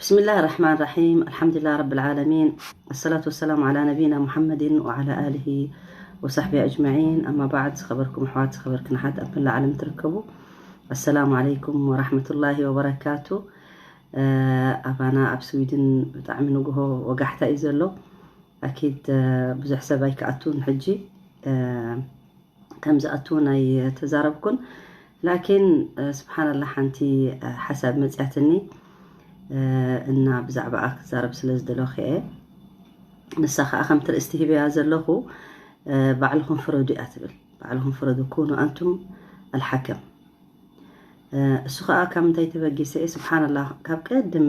بسم الله الرحمن الرحيم. الحمد لله رب العالمين. الصلاة والسلام على نبينا محمد وعلى آله وصحبه أجمعين. أما بعد، ዝኸበርኩም ኣሕዋት፣ ዝኸበርክን ኣሓት ኣብ መላእ ዓለም ትርከቡ፣ السلام عليكم ورحمة الله وبركاته. ኣባና ኣብ ስዊድን ብጣዕሚ ንግሆ ወጋሕታ እዩ ዘሎ። ኣኪድ ብዙሕ ሰብ ኣይከኣቱን ሕጂ፣ ከም ዝኣቱ ናይ ተዛረብኩን። ላኪን ስብሓንላ ሓንቲ ሓሳብ መፅያትኒ እና ብዛዕባኣ ክዛረብ ስለ ዝደለኹ እየ። ንሳ ከዓ ከምቲ ርእስቲ ሂበያ ዘለኹ ባዕልኹም ፍረዱ እያ ትብል። ባዕልኹም ፍረዱ፣ ኩኑ ኣንቱም ኣልሓከም። እሱ ከዓ ካብ ምንታይ ተበጊሰ እየ? ስብሓንላ ካብ ቀድም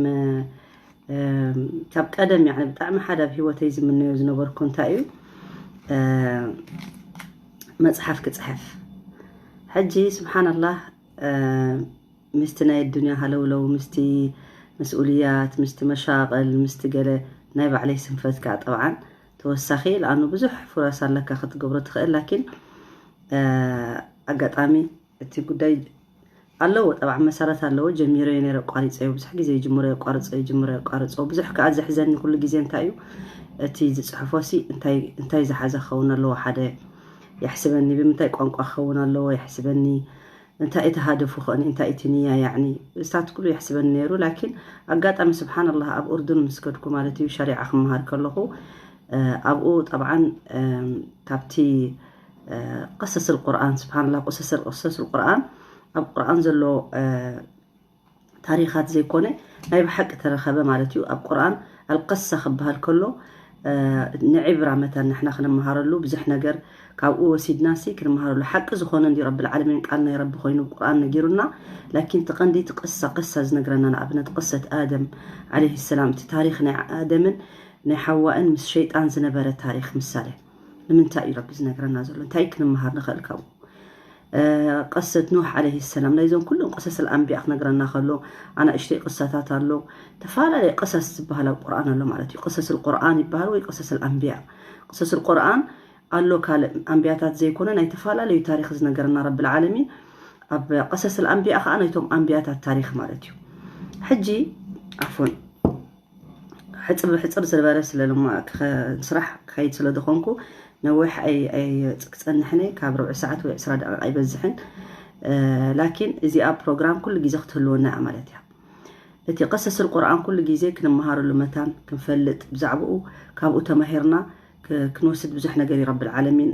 ካብ ቀደም ያኒ ብጣዕሚ ሓደ ኣብ ህይወተይ ዝምነዮ ዝነበርኩ እንታይ እዩ፣ መፅሓፍ ክፅሕፍ። ሕጂ ስብሓንላህ ምስቲ ናይ ኣዱንያ ሃለውለው፣ ምስቲ መስኡልያት፣ ምስቲ መሻቐል፣ ምስቲ ገለ ናይ ባዕለይ ስንፈት ከዓ ጠብዓን ተወሳኺ፣ ለኣኑ ብዙሕ ፍረስ ኣለካ ክትገብሮ ትኽእል። ላኪን ኣጋጣሚ እቲ ጉዳይ ኣለዎ፣ ጠብዓ መሰረት ኣለዎ። ጀሚረዮ ነይረ፣ ኣቋሪፀዮ። ብዙሕ ግዜ ይጅምሮ የቋርፆ፣ ይጅምሮ የቋርፆ። ብዙሕ ከዓ ዘሕዘኒ ኩሉ ግዜ እንታይ እዩ፣ እቲ ዝፅሕፎ ሲ እንታይ እንታይ ዝሓዘ ክኸውን ኣለዎ፣ ሓደ የሕስበኒ፣ ብምንታይ ቋንቋ ክኸውን ኣለዎ የሕስበኒ፣ እንታይ እቲ ሃደፉ ኸእኒ፣ እንታይ እቲ ንያ ያዕኒ፣ እሳት ኩሉ የሕስበኒ ነይሩ። ላኪን ኣጋጣሚ ስብሓንላህ ኣብ ኡርዱን ምስ ከድኩ ማለት እዩ፣ ሸሪዓ ክመሃር ከለኹ ኣብኡ ጠብዓን ካብቲ ቀሰስ ቁርኣን ስብሓንላ፣ ቀሰስ ቁርኣን ኣብ ቁርኣን ዘሎ ታሪኻት ዘይኮነ ናይ ብሓቂ ተረኸበ ማለት እዩ። ኣብ ቁርኣን ኣልቀሳ ክበሃል ከሎ ንዕብራ መታን ንሕና ክንመሃረሉ ብዙሕ ነገር ካብኡ ወሲድና ሲ ክንመሃረሉ ሓቂ ዝኾነ እንዲ ረብል ዓለሚን ቃል ናይ ረቢ ኮይኑ ቁርኣን ነጊሩና። ላኪን እቲ ቀንዲ እቲ ቅሳ ቅሳ ዝነግረና ንኣብነት ቅሰት ኣደም ዓለይሂ ሰላም እቲ ታሪኽ ናይ ኣደምን ናይ ሓዋእን ምስ ሸይጣን ዝነበረ ታሪኽ ምሳሌ ንምንታይ እዩ ረቢ ዝነግረና ዘሎ? እንታይ ክንመሃር ንኽእል ካብኡ? ቀሰት ኑሕ ዓለይሂ ሰላም ናይዞም ኩሎም ቀሰስ ኣልኣንቢያ ክነግረና ከሎ ኣናእሽተይ ቅሳታት ኣሎ። ተፈላለየ ቀሰስ ዝበሃል ኣብ ቁርኣን ኣሎ ማለት እዩ። ቀሰስ ቁርኣን ይበሃል ወይ ቀሰስ ኣልኣንቢያ። ቀሰስ ቁርኣን ኣሎ ካልእ ኣንቢያታት ዘይኮነ ናይ ተፈላለዩ ታሪኽ ዝነገረና ረብል ዓለሚን። ኣብ ቀሰስ ኣልኣንቢያ ከዓ ናይቶም ኣንቢያታት ታሪኽ ማለት እዩ። ሕጂ ዓፎን ሕፅር ብሕፅር ዝበለ ስለ ድማ ስራሕ ክኸይድ ስለ ዝኾንኩ ነዊሕ ክፀንሕነ ካብ ርብዒ ሰዓት ወይ ዕስራ ደቂቕ ኣይበዝሕን። ላኪን እዚኣ ፕሮግራም ኩሉ ግዜ ክትህልወና እያ ማለት እያ። እቲ ቀሰስል ቁርኣን ኩሉ ግዜ ክንመሃረሉ መታን ክንፈልጥ ብዛዕባኡ ካብኡ ተማሂርና ክንወስድ ብዙሕ ነገር እዩ ረብል ዓለሚን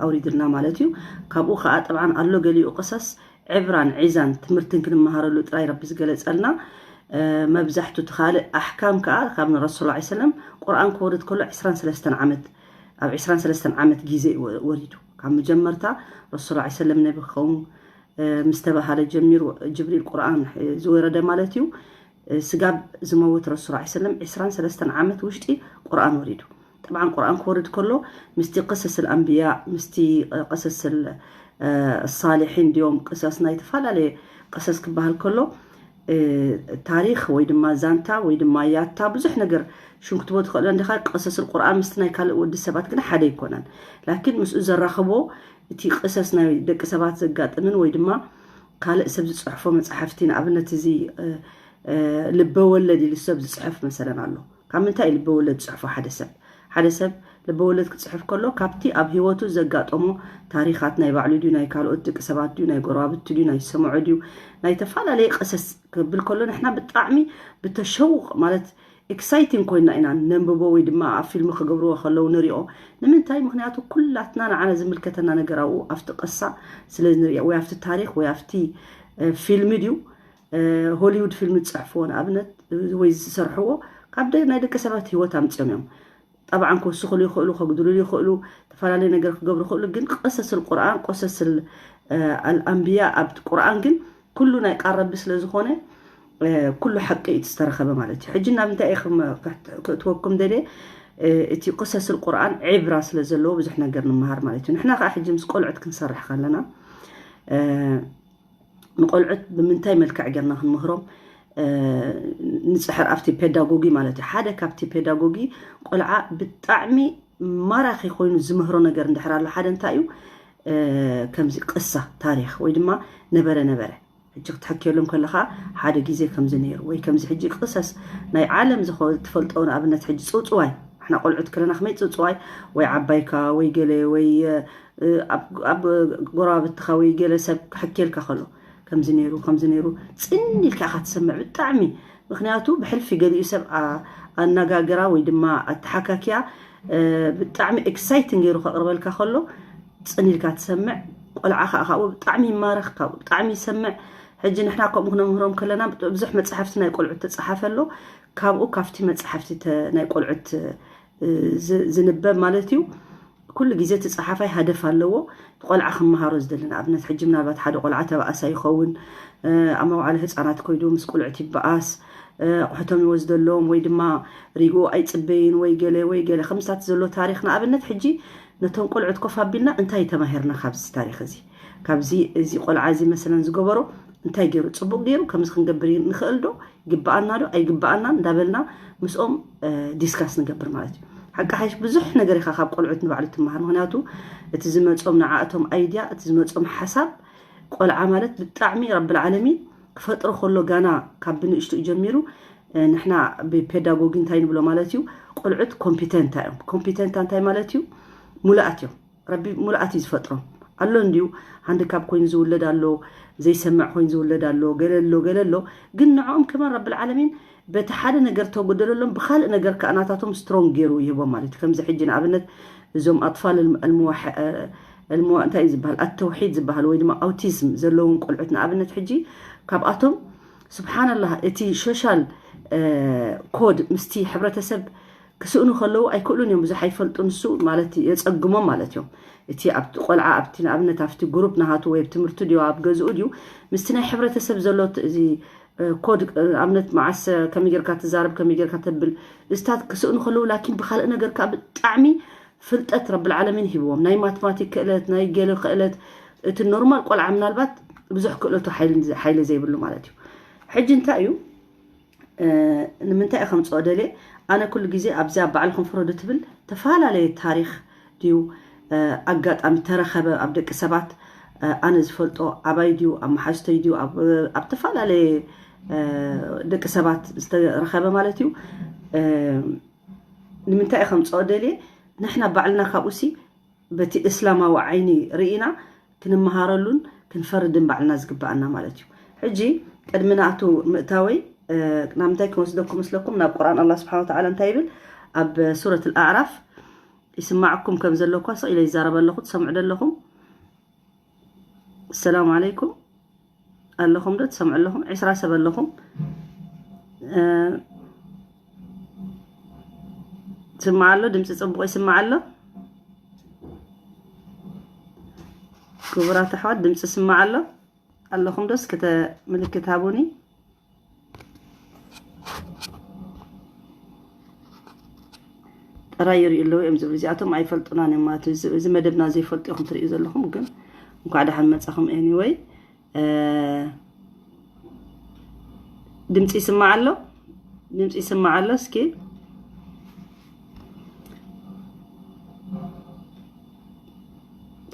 ኣውሪድልና ማለት እዩ። ካብኡ ከዓ ጠብዓን ኣሎ ገሊኡ ቅሰስ ዕብራን ዒዛን ትምህርትን ክንመሃረሉ ጥራይ ረቢ ዝገለጸልና። መብዛሕቱ እቲ ካልእ ኣሕካም ከዓ ካብ ንረሱል ላ ሰለም ቁርኣን ክወርድ ከሎ ዕስራን ሰለስተን ዓመት ኣብ ዕስራን ሰለስተን ዓመት ግዜ እዩ ወሪዱ። ካብ መጀመርታ ረሱል ላ ሰለም ነቢ ክኸውን ምስ ተባሃለ ጀሚሩ ጅብሪል ቁርኣን ዝወረደ ማለት እዩ። ስጋብ ዝመውት ረሱል ላ ሰለም ዕስራን ሰለስተን ዓመት ውሽጢ ቁርኣን ወሪዱ። ጠብዓን ቁርኣን ክወርድ ከሎ ምስቲ ቅሰስ ኣልኣንብያ ምስቲ ቅሰስ ሳሊሒን ድዮም ቅሰስ ናይ ተፈላለየ ቅሰስ ክበሃል ከሎ ታሪኽ ወይ ድማ ዛንታ ወይ ድማ ያታ ብዙሕ ነገር ሽም ክትቦ ትኽእሎ እንዲኻ። ቅሰስ ቁርኣን ምስቲ ናይ ካልእ ወዲ ሰባት ግን ሓደ ኣይኮነን። ላኪን ምስኡ ዘራኽቦ እቲ ቅሰስ ናይ ደቂ ሰባት ዘጋጥምን ወይ ድማ ካልእ ሰብ ዝፅሕፎ መፅሓፍቲ ንኣብነት እዚ ልበ ወለድ ኢሉ ሰብ ዝፅሕፍ መሰለን ኣሎ። ካብ ምንታይ እዩ ልበ ወለድ ዝፅሕፎ ሓደ ሰብ? ሓደ ሰብ ልበ ወለድ ክፅሕፍ ከሎ ካብቲ ኣብ ህይወቱ ዘጋጠሞ ታሪኻት ናይ ባዕሉ ድዩ ናይ ካልኦት ደቂ ሰባት ድዩ ናይ ጎረባብቲ ድዩ ናይ ዝሰምዖ ድዩ ናይ ተፈላለየ ቀሰስ ክብል ከሎ ንሕና ብጣዕሚ ብተሸውቕ ማለት ኤክሳይቲንግ ኮይና ኢና ነንብቦ ወይ ድማ ኣብ ፊልም ክገብርዎ ከለዉ ንሪኦ። ንምንታይ? ምክንያቱ ኩላትና ንዓና ዝምልከተና ነገር ኣብኡ ኣብቲ ቀሳ ስለ ንሪኦ ወይ ኣብቲ ታሪኽ ወይ ኣብቲ ፊልም ድዩ ሆሊውድ ፊልም ዝፅሕፍዎ ንኣብነት ወይ ዝሰርሕዎ ካብ ናይ ደቂ ሰባት ህይወት ኣምፅኦም እዮም። ጠብዓን ክውስኽሉ ይኽእሉ፣ ከጉድልሉ ይኽእሉ፣ ዝተፈላለዩ ነገር ክገብሩ ይኽእሉ። ግን ቀሰስል ቁርኣን ቆሰስል ኣልኣንብያ ኣብ ቁርኣን ግን ኩሉ ናይ ቃል ረቢ ስለ ዝኾነ ኩሉ ሓቂ እዩ ዝተረኸበ ማለት እዩ። ሕጂ ናብ እንታይ እየ ክእትወኩም ደልየ? እቲ ቅሰስል ቁርኣን ዕብራ ስለ ዘለዎ ብዙሕ ነገር ንምሃር ማለት እዩ። ንሕና ከዓ ሕጂ ምስ ቆልዑት ክንሰርሕ ከለና ንቆልዑት ብምንታይ መልክዕ ጌርና ክንምህሮም ንፅሕር ኣብቲ ፔዳጎጊ ማለት እዩ። ሓደ ካብቲ ፔዳጎጊ ቆልዓ ብጣዕሚ ማራኺ ኮይኑ ዝምህሮ ነገር እንድሕር ኣሎ ሓደ እንታይ እዩ? ከምዚ ቅሳ ታሪኽ ወይ ድማ ነበረ ነበረ ሕጂ ክትሕክየሎም ከለኻ ሓደ ግዜ ከምዚ ነይሩ ወይ ከምዚ ሕጂ ቅሰስ ናይ ዓለም ዝኾ ትፈልጦ ንኣብነት ሕጂ ጽውጽዋይ ንሕና ቆልዑት ከለና ከመይ ጽውጽዋይ ወይ ዓባይካ ወይ ገለ ወይ ኣብ ጎረባብትኻ ወይ ገለ ሰብ ክሕክየልካ ከሎ ከምዚ ነይሩ ከምዚ ነይሩ ጽን ኢልካ ኢኻ ትሰምዕ ብጣዕሚ። ምክንያቱ ብሕልፊ ገሊኡ ሰብ ኣነጋግራ ወይ ድማ ኣተሓካኪያ ብጣዕሚ ኤክሳይትን ገይሩ ከቕርበልካ ከሎ ጽን ኢልካ ትሰምዕ። ቆልዓ ከዓ ካብኡ ብጣዕሚ ይማረኽ፣ ካብኡ ብጣዕሚ ይሰምዕ። ሕጂ ንሕና ከምኡ ክነምህሮም ከለና ብዙሕ መፅሓፍቲ ናይ ቆልዑት ተፀሓፈ ኣሎ። ካብኡ ካብቲ መፅሓፍቲ ናይ ቆልዑት ዝንበብ ማለት እዩ ኩሉ ግዜ እቲ ፀሓፋይ ሃደፍ ኣለዎ። ቆልዓ ክመሃሮ ዝደሊ ንኣብነት ሕጂ ምናልባት ሓደ ቆልዓ ተባእሳ ይኸውን ኣብ መውዓሊ ህፃናት ኮይዱ ምስ ቆልዑት ይበኣስ ኣቑሕቶም ይወስደሎም ወይ ድማ ሪግኡ ኣይፅበይን ወይ ገለ ወይ ገለ ከምስታት ዘሎ ታሪክ ንኣብነት ሕጂ ነቶም ቆልዑት ኮፍ ኣቢልና እንታይ ተማሂርና ካብዚ ታሪክ እዚ ካብዚ እዚ ቆልዓ እዚ መሰለን ዝገበሮ እንታይ ገይሩ ፅቡቅ ገይሩ ከምዚ ክንገብር ንኽእል ዶ ይግበኣና ዶ ኣይግበኣና እንዳበልና ምስኦም ዲስካስ ንገብር ማለት እዩ። ሓቂ ሓይሽ ብዙሕ ነገር ኢኻ ካብ ቆልዑት ንባዕሉ ትመሃር ምክንያቱ እቲ ዝመፆም ንዓእቶም ኣይድያ እቲ ዝመፆም ሓሳብ ቆልዓ ማለት ብጣዕሚ ረብል ዓለሚን ክፈጥሮ ከሎ ጋና ካብ ብንእሽቱ ጀሚሩ ንሕና ብፔዳጎጊ እንታይ ንብሎ ማለት እዩ። ቆልዑት ኮምፒተንታ እዮም። ኮምፒተንታ እንታይ ማለት እዩ? ሙሉኣት እዮም። ረቢ ሙሉኣት እዩ ዝፈጥሮም። ኣሎ እንዲዩ ሃንድካፕ ኮይኑ ዝውለድ ኣሎ፣ ዘይሰምዕ ኮይኑ ዝውለድ ኣሎ፣ ገለ ኣሎ ገለ ኣሎ። ግን ንዕኦም ከማን ረብል ዓለሚን በቲ ሓደ ነገር ተጎደለሎም ብካልእ ነገር ከዓ ናታቶም ስትሮንግ ገይሩ ይህቦም ማለት እዩ። ከምዚ ሕጂ ንኣብነት እዞም ኣጥፋል እንታይ እዩ ዝበሃል ኣተውሒድ ዝበሃል ወይ ድማ ኣውቲዝም ዘለዎም ቆልዑት ንኣብነት ሕጂ ካብኣቶም ስብሓንላህ እቲ ሶሻል ኮድ ምስቲ ሕብረተሰብ ክስእኑ ከለዉ ኣይክእሉን እዮም ብዙሕ ኣይፈልጡ ንሱ ማለት የፀግሞም ማለት እዮም። እቲ ኣብቲ ቆልዓ ኣብቲ ንኣብነት ኣብቲ ግሩፕ ናሃቱ ወይ ትምህርቱ ድዩ ኣብ ገዝኡ ድዩ ምስቲ ናይ ሕብረተሰብ ዘሎ እዚ ኮድ ኣብነት መዓስ ከመይ ጌርካ ትዛረብ ከመይ ጌርካ ተብል እስታት ክስእኑ ከለዉ ላኪን ብካልእ ነገር ከዓ ብጣዕሚ ፍልጠት ረብል ዓለሚን ሂብዎም ናይ ማትማቲክ ክእለት ናይ ገለ ክእለት እቲ ኖርማል ቆልዓ ምናልባት ብዙሕ ክእለቱ ሓይሊ ዘይብሉ ማለት እዩ። ሕጂ እንታይ እዩ ንምንታይ ከምፅኦ ደልየ ኣነ ኩሉ ግዜ ኣብዚኣ ባዕልኩም ፍረዱ ትብል ተፈላለየ ታሪክ ድዩ ኣጋጣሚ ተረኸበ ኣብ ደቂ ሰባት ኣነ ዝፈልጦ ኣባይ ድዩ ኣብ መሓዝተይ ድዩ ኣብ ተፈላለየ ደቂ ሰባት ዝተረኸበ ማለት እዩ። ንምንታይ ከምፅኦ ደልየ ንሕና ባዕልና ካብኡሲ በቲ እስላማዊ ዓይኒ ርኢና ክንመሃረሉን ክንፈርድን ባዕልና ዝግበኣና ማለት እዩ። ሕጂ ቅድሚ ናቱ ምእታወይ ናብ ምንታይ ክንወስደኩም መስለኩም ናብ ቁርኣን ኣላ ስብሓን ወተዓላ እንታይ ይብል ኣብ ሱረት ኣዕራፍ ይስማዕኩም ከም ዘለኳ ስቕ ኢለ ይዛረብ ኣለኹ ትሰምዑ ዘለኹም ሰላም ዓለይኩም ኣለኹም ዶ ትሰምዑ ኣለኹም ዕስራ ሰብ ኣለኹም ስማዕ ኣሎ ድምፂ ፅቡቅ ይስማዕ ኣሎ ክቡራት ኣሕዋት ድምፂ ስማዕ ኣሎ ኣለኹም ዶ እስከተ ምልክት ሃቡኒ ጥራይ ይሪኡ ኣለዉ እዮም ዝብሉ እዚኣቶም ኣይፈልጡናን እዮም ማለት እዩ እዚ መደብና ዘይፈልጡ ኢኹም ትሪኡ ዘለኹም ግን እንኳዕ ደሓን መፃኹም anyway ድምፂ ይስማዕ ኣሎ ድምፂ ይስማዕ ኣሎ እስኪ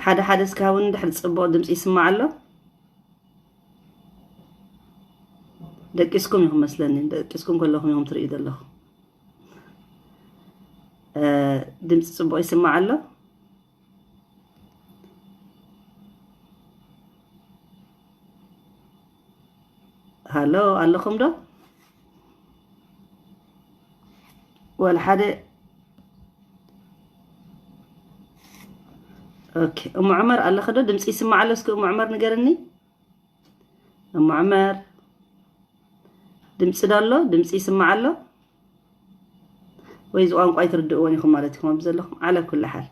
ሓደ ሓደ እስካውን ድሕሪ ፅቡቅ ድምፂ ይስማዕ ኣሎ ደቂስኩም ኢኹም መስለኒ ደቂስኩም ከለኹም ኢኹም ትርእዩ ዘለኹም ድምፂ ፅቡቅ ይስማዕ ኣሎ ሃሎ ኣለኹም ዶ ወላ ሓደ ኦኬ እሙ ዑመር ኣለኸ ዶ ድምፂ ይስማዕ ኣሎ እስኪ እሙ ዑመር ንገርኒ እሙ ዑመር ድምፂ ዶ ኣሎ ድምፂ ይስማዕ ኣሎ ወይ እዚ ቋንቋ ኣይትርድእዎን ኢኹም ማለት ኢኹም ኣብዚ ዘለኹም ዓለ ኩሉ ሓል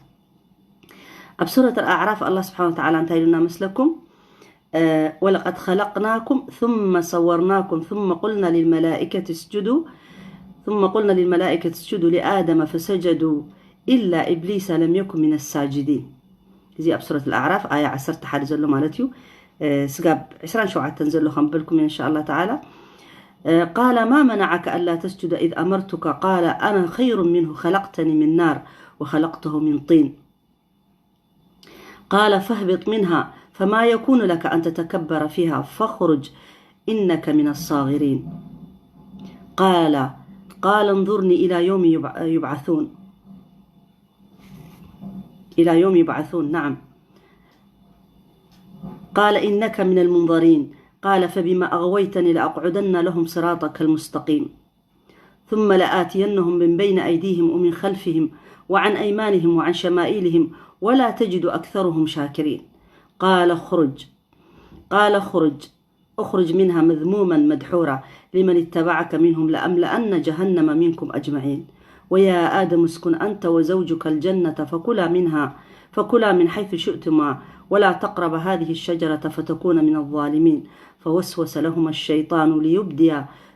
ኣብ ሱረት ኣልኣዕራፍ ኣላ ስብሓን ወተዓላ እንታይ ኢሉና መስለኩም ولقد خلقناكم ثم صورناكم ثم قلنا للملائكة اسجدوا ثم قلنا للملائكة اسجدوا لآدم فسجدوا إلا إبليس لم يكن من الساجدين እዚ ኣብ ሱረት ኣልኣዕራፍ ኣያ ዓሰርተ ሓደ ዘሎ ማለት እዩ ስጋብ ዕስራን ሸውዓተን ዘሎ ከንብበልኩም እንሻ ኣላ ተዓላ قال ما منعك ألا تسجد إذ أمرتك قال أنا خير منه خلقتني من نار وخلقته من طين قال فاهبط منها فما يكون لك أن تتكبر فيها فاخرج إنك من الصاغرين. قال قال انظرني إلى يوم يبع- يبعثون. إلى يوم يبعثون، نعم. قال إنك من المنظرين. قال فبما أغويتني لأقعدن لهم صراطك المستقيم. ثم لآتينهم من بين أيديهم ومن خلفهم وعن أيمانهم وعن شمائلهم ولا تجد أكثرهم شاكرين. قال اخرج قال اخرج اخرج منها مذموما مدحورا لمن اتبعك منهم لأملأن جهنم منكم أجمعين. ويا آدم اسكن أنت وزوجك الجنة فكلا منها فكلا من حيث شئتما ولا تقربا هذه الشجرة فتكونا من الظالمين. فوسوس لهما الشيطان ليبدي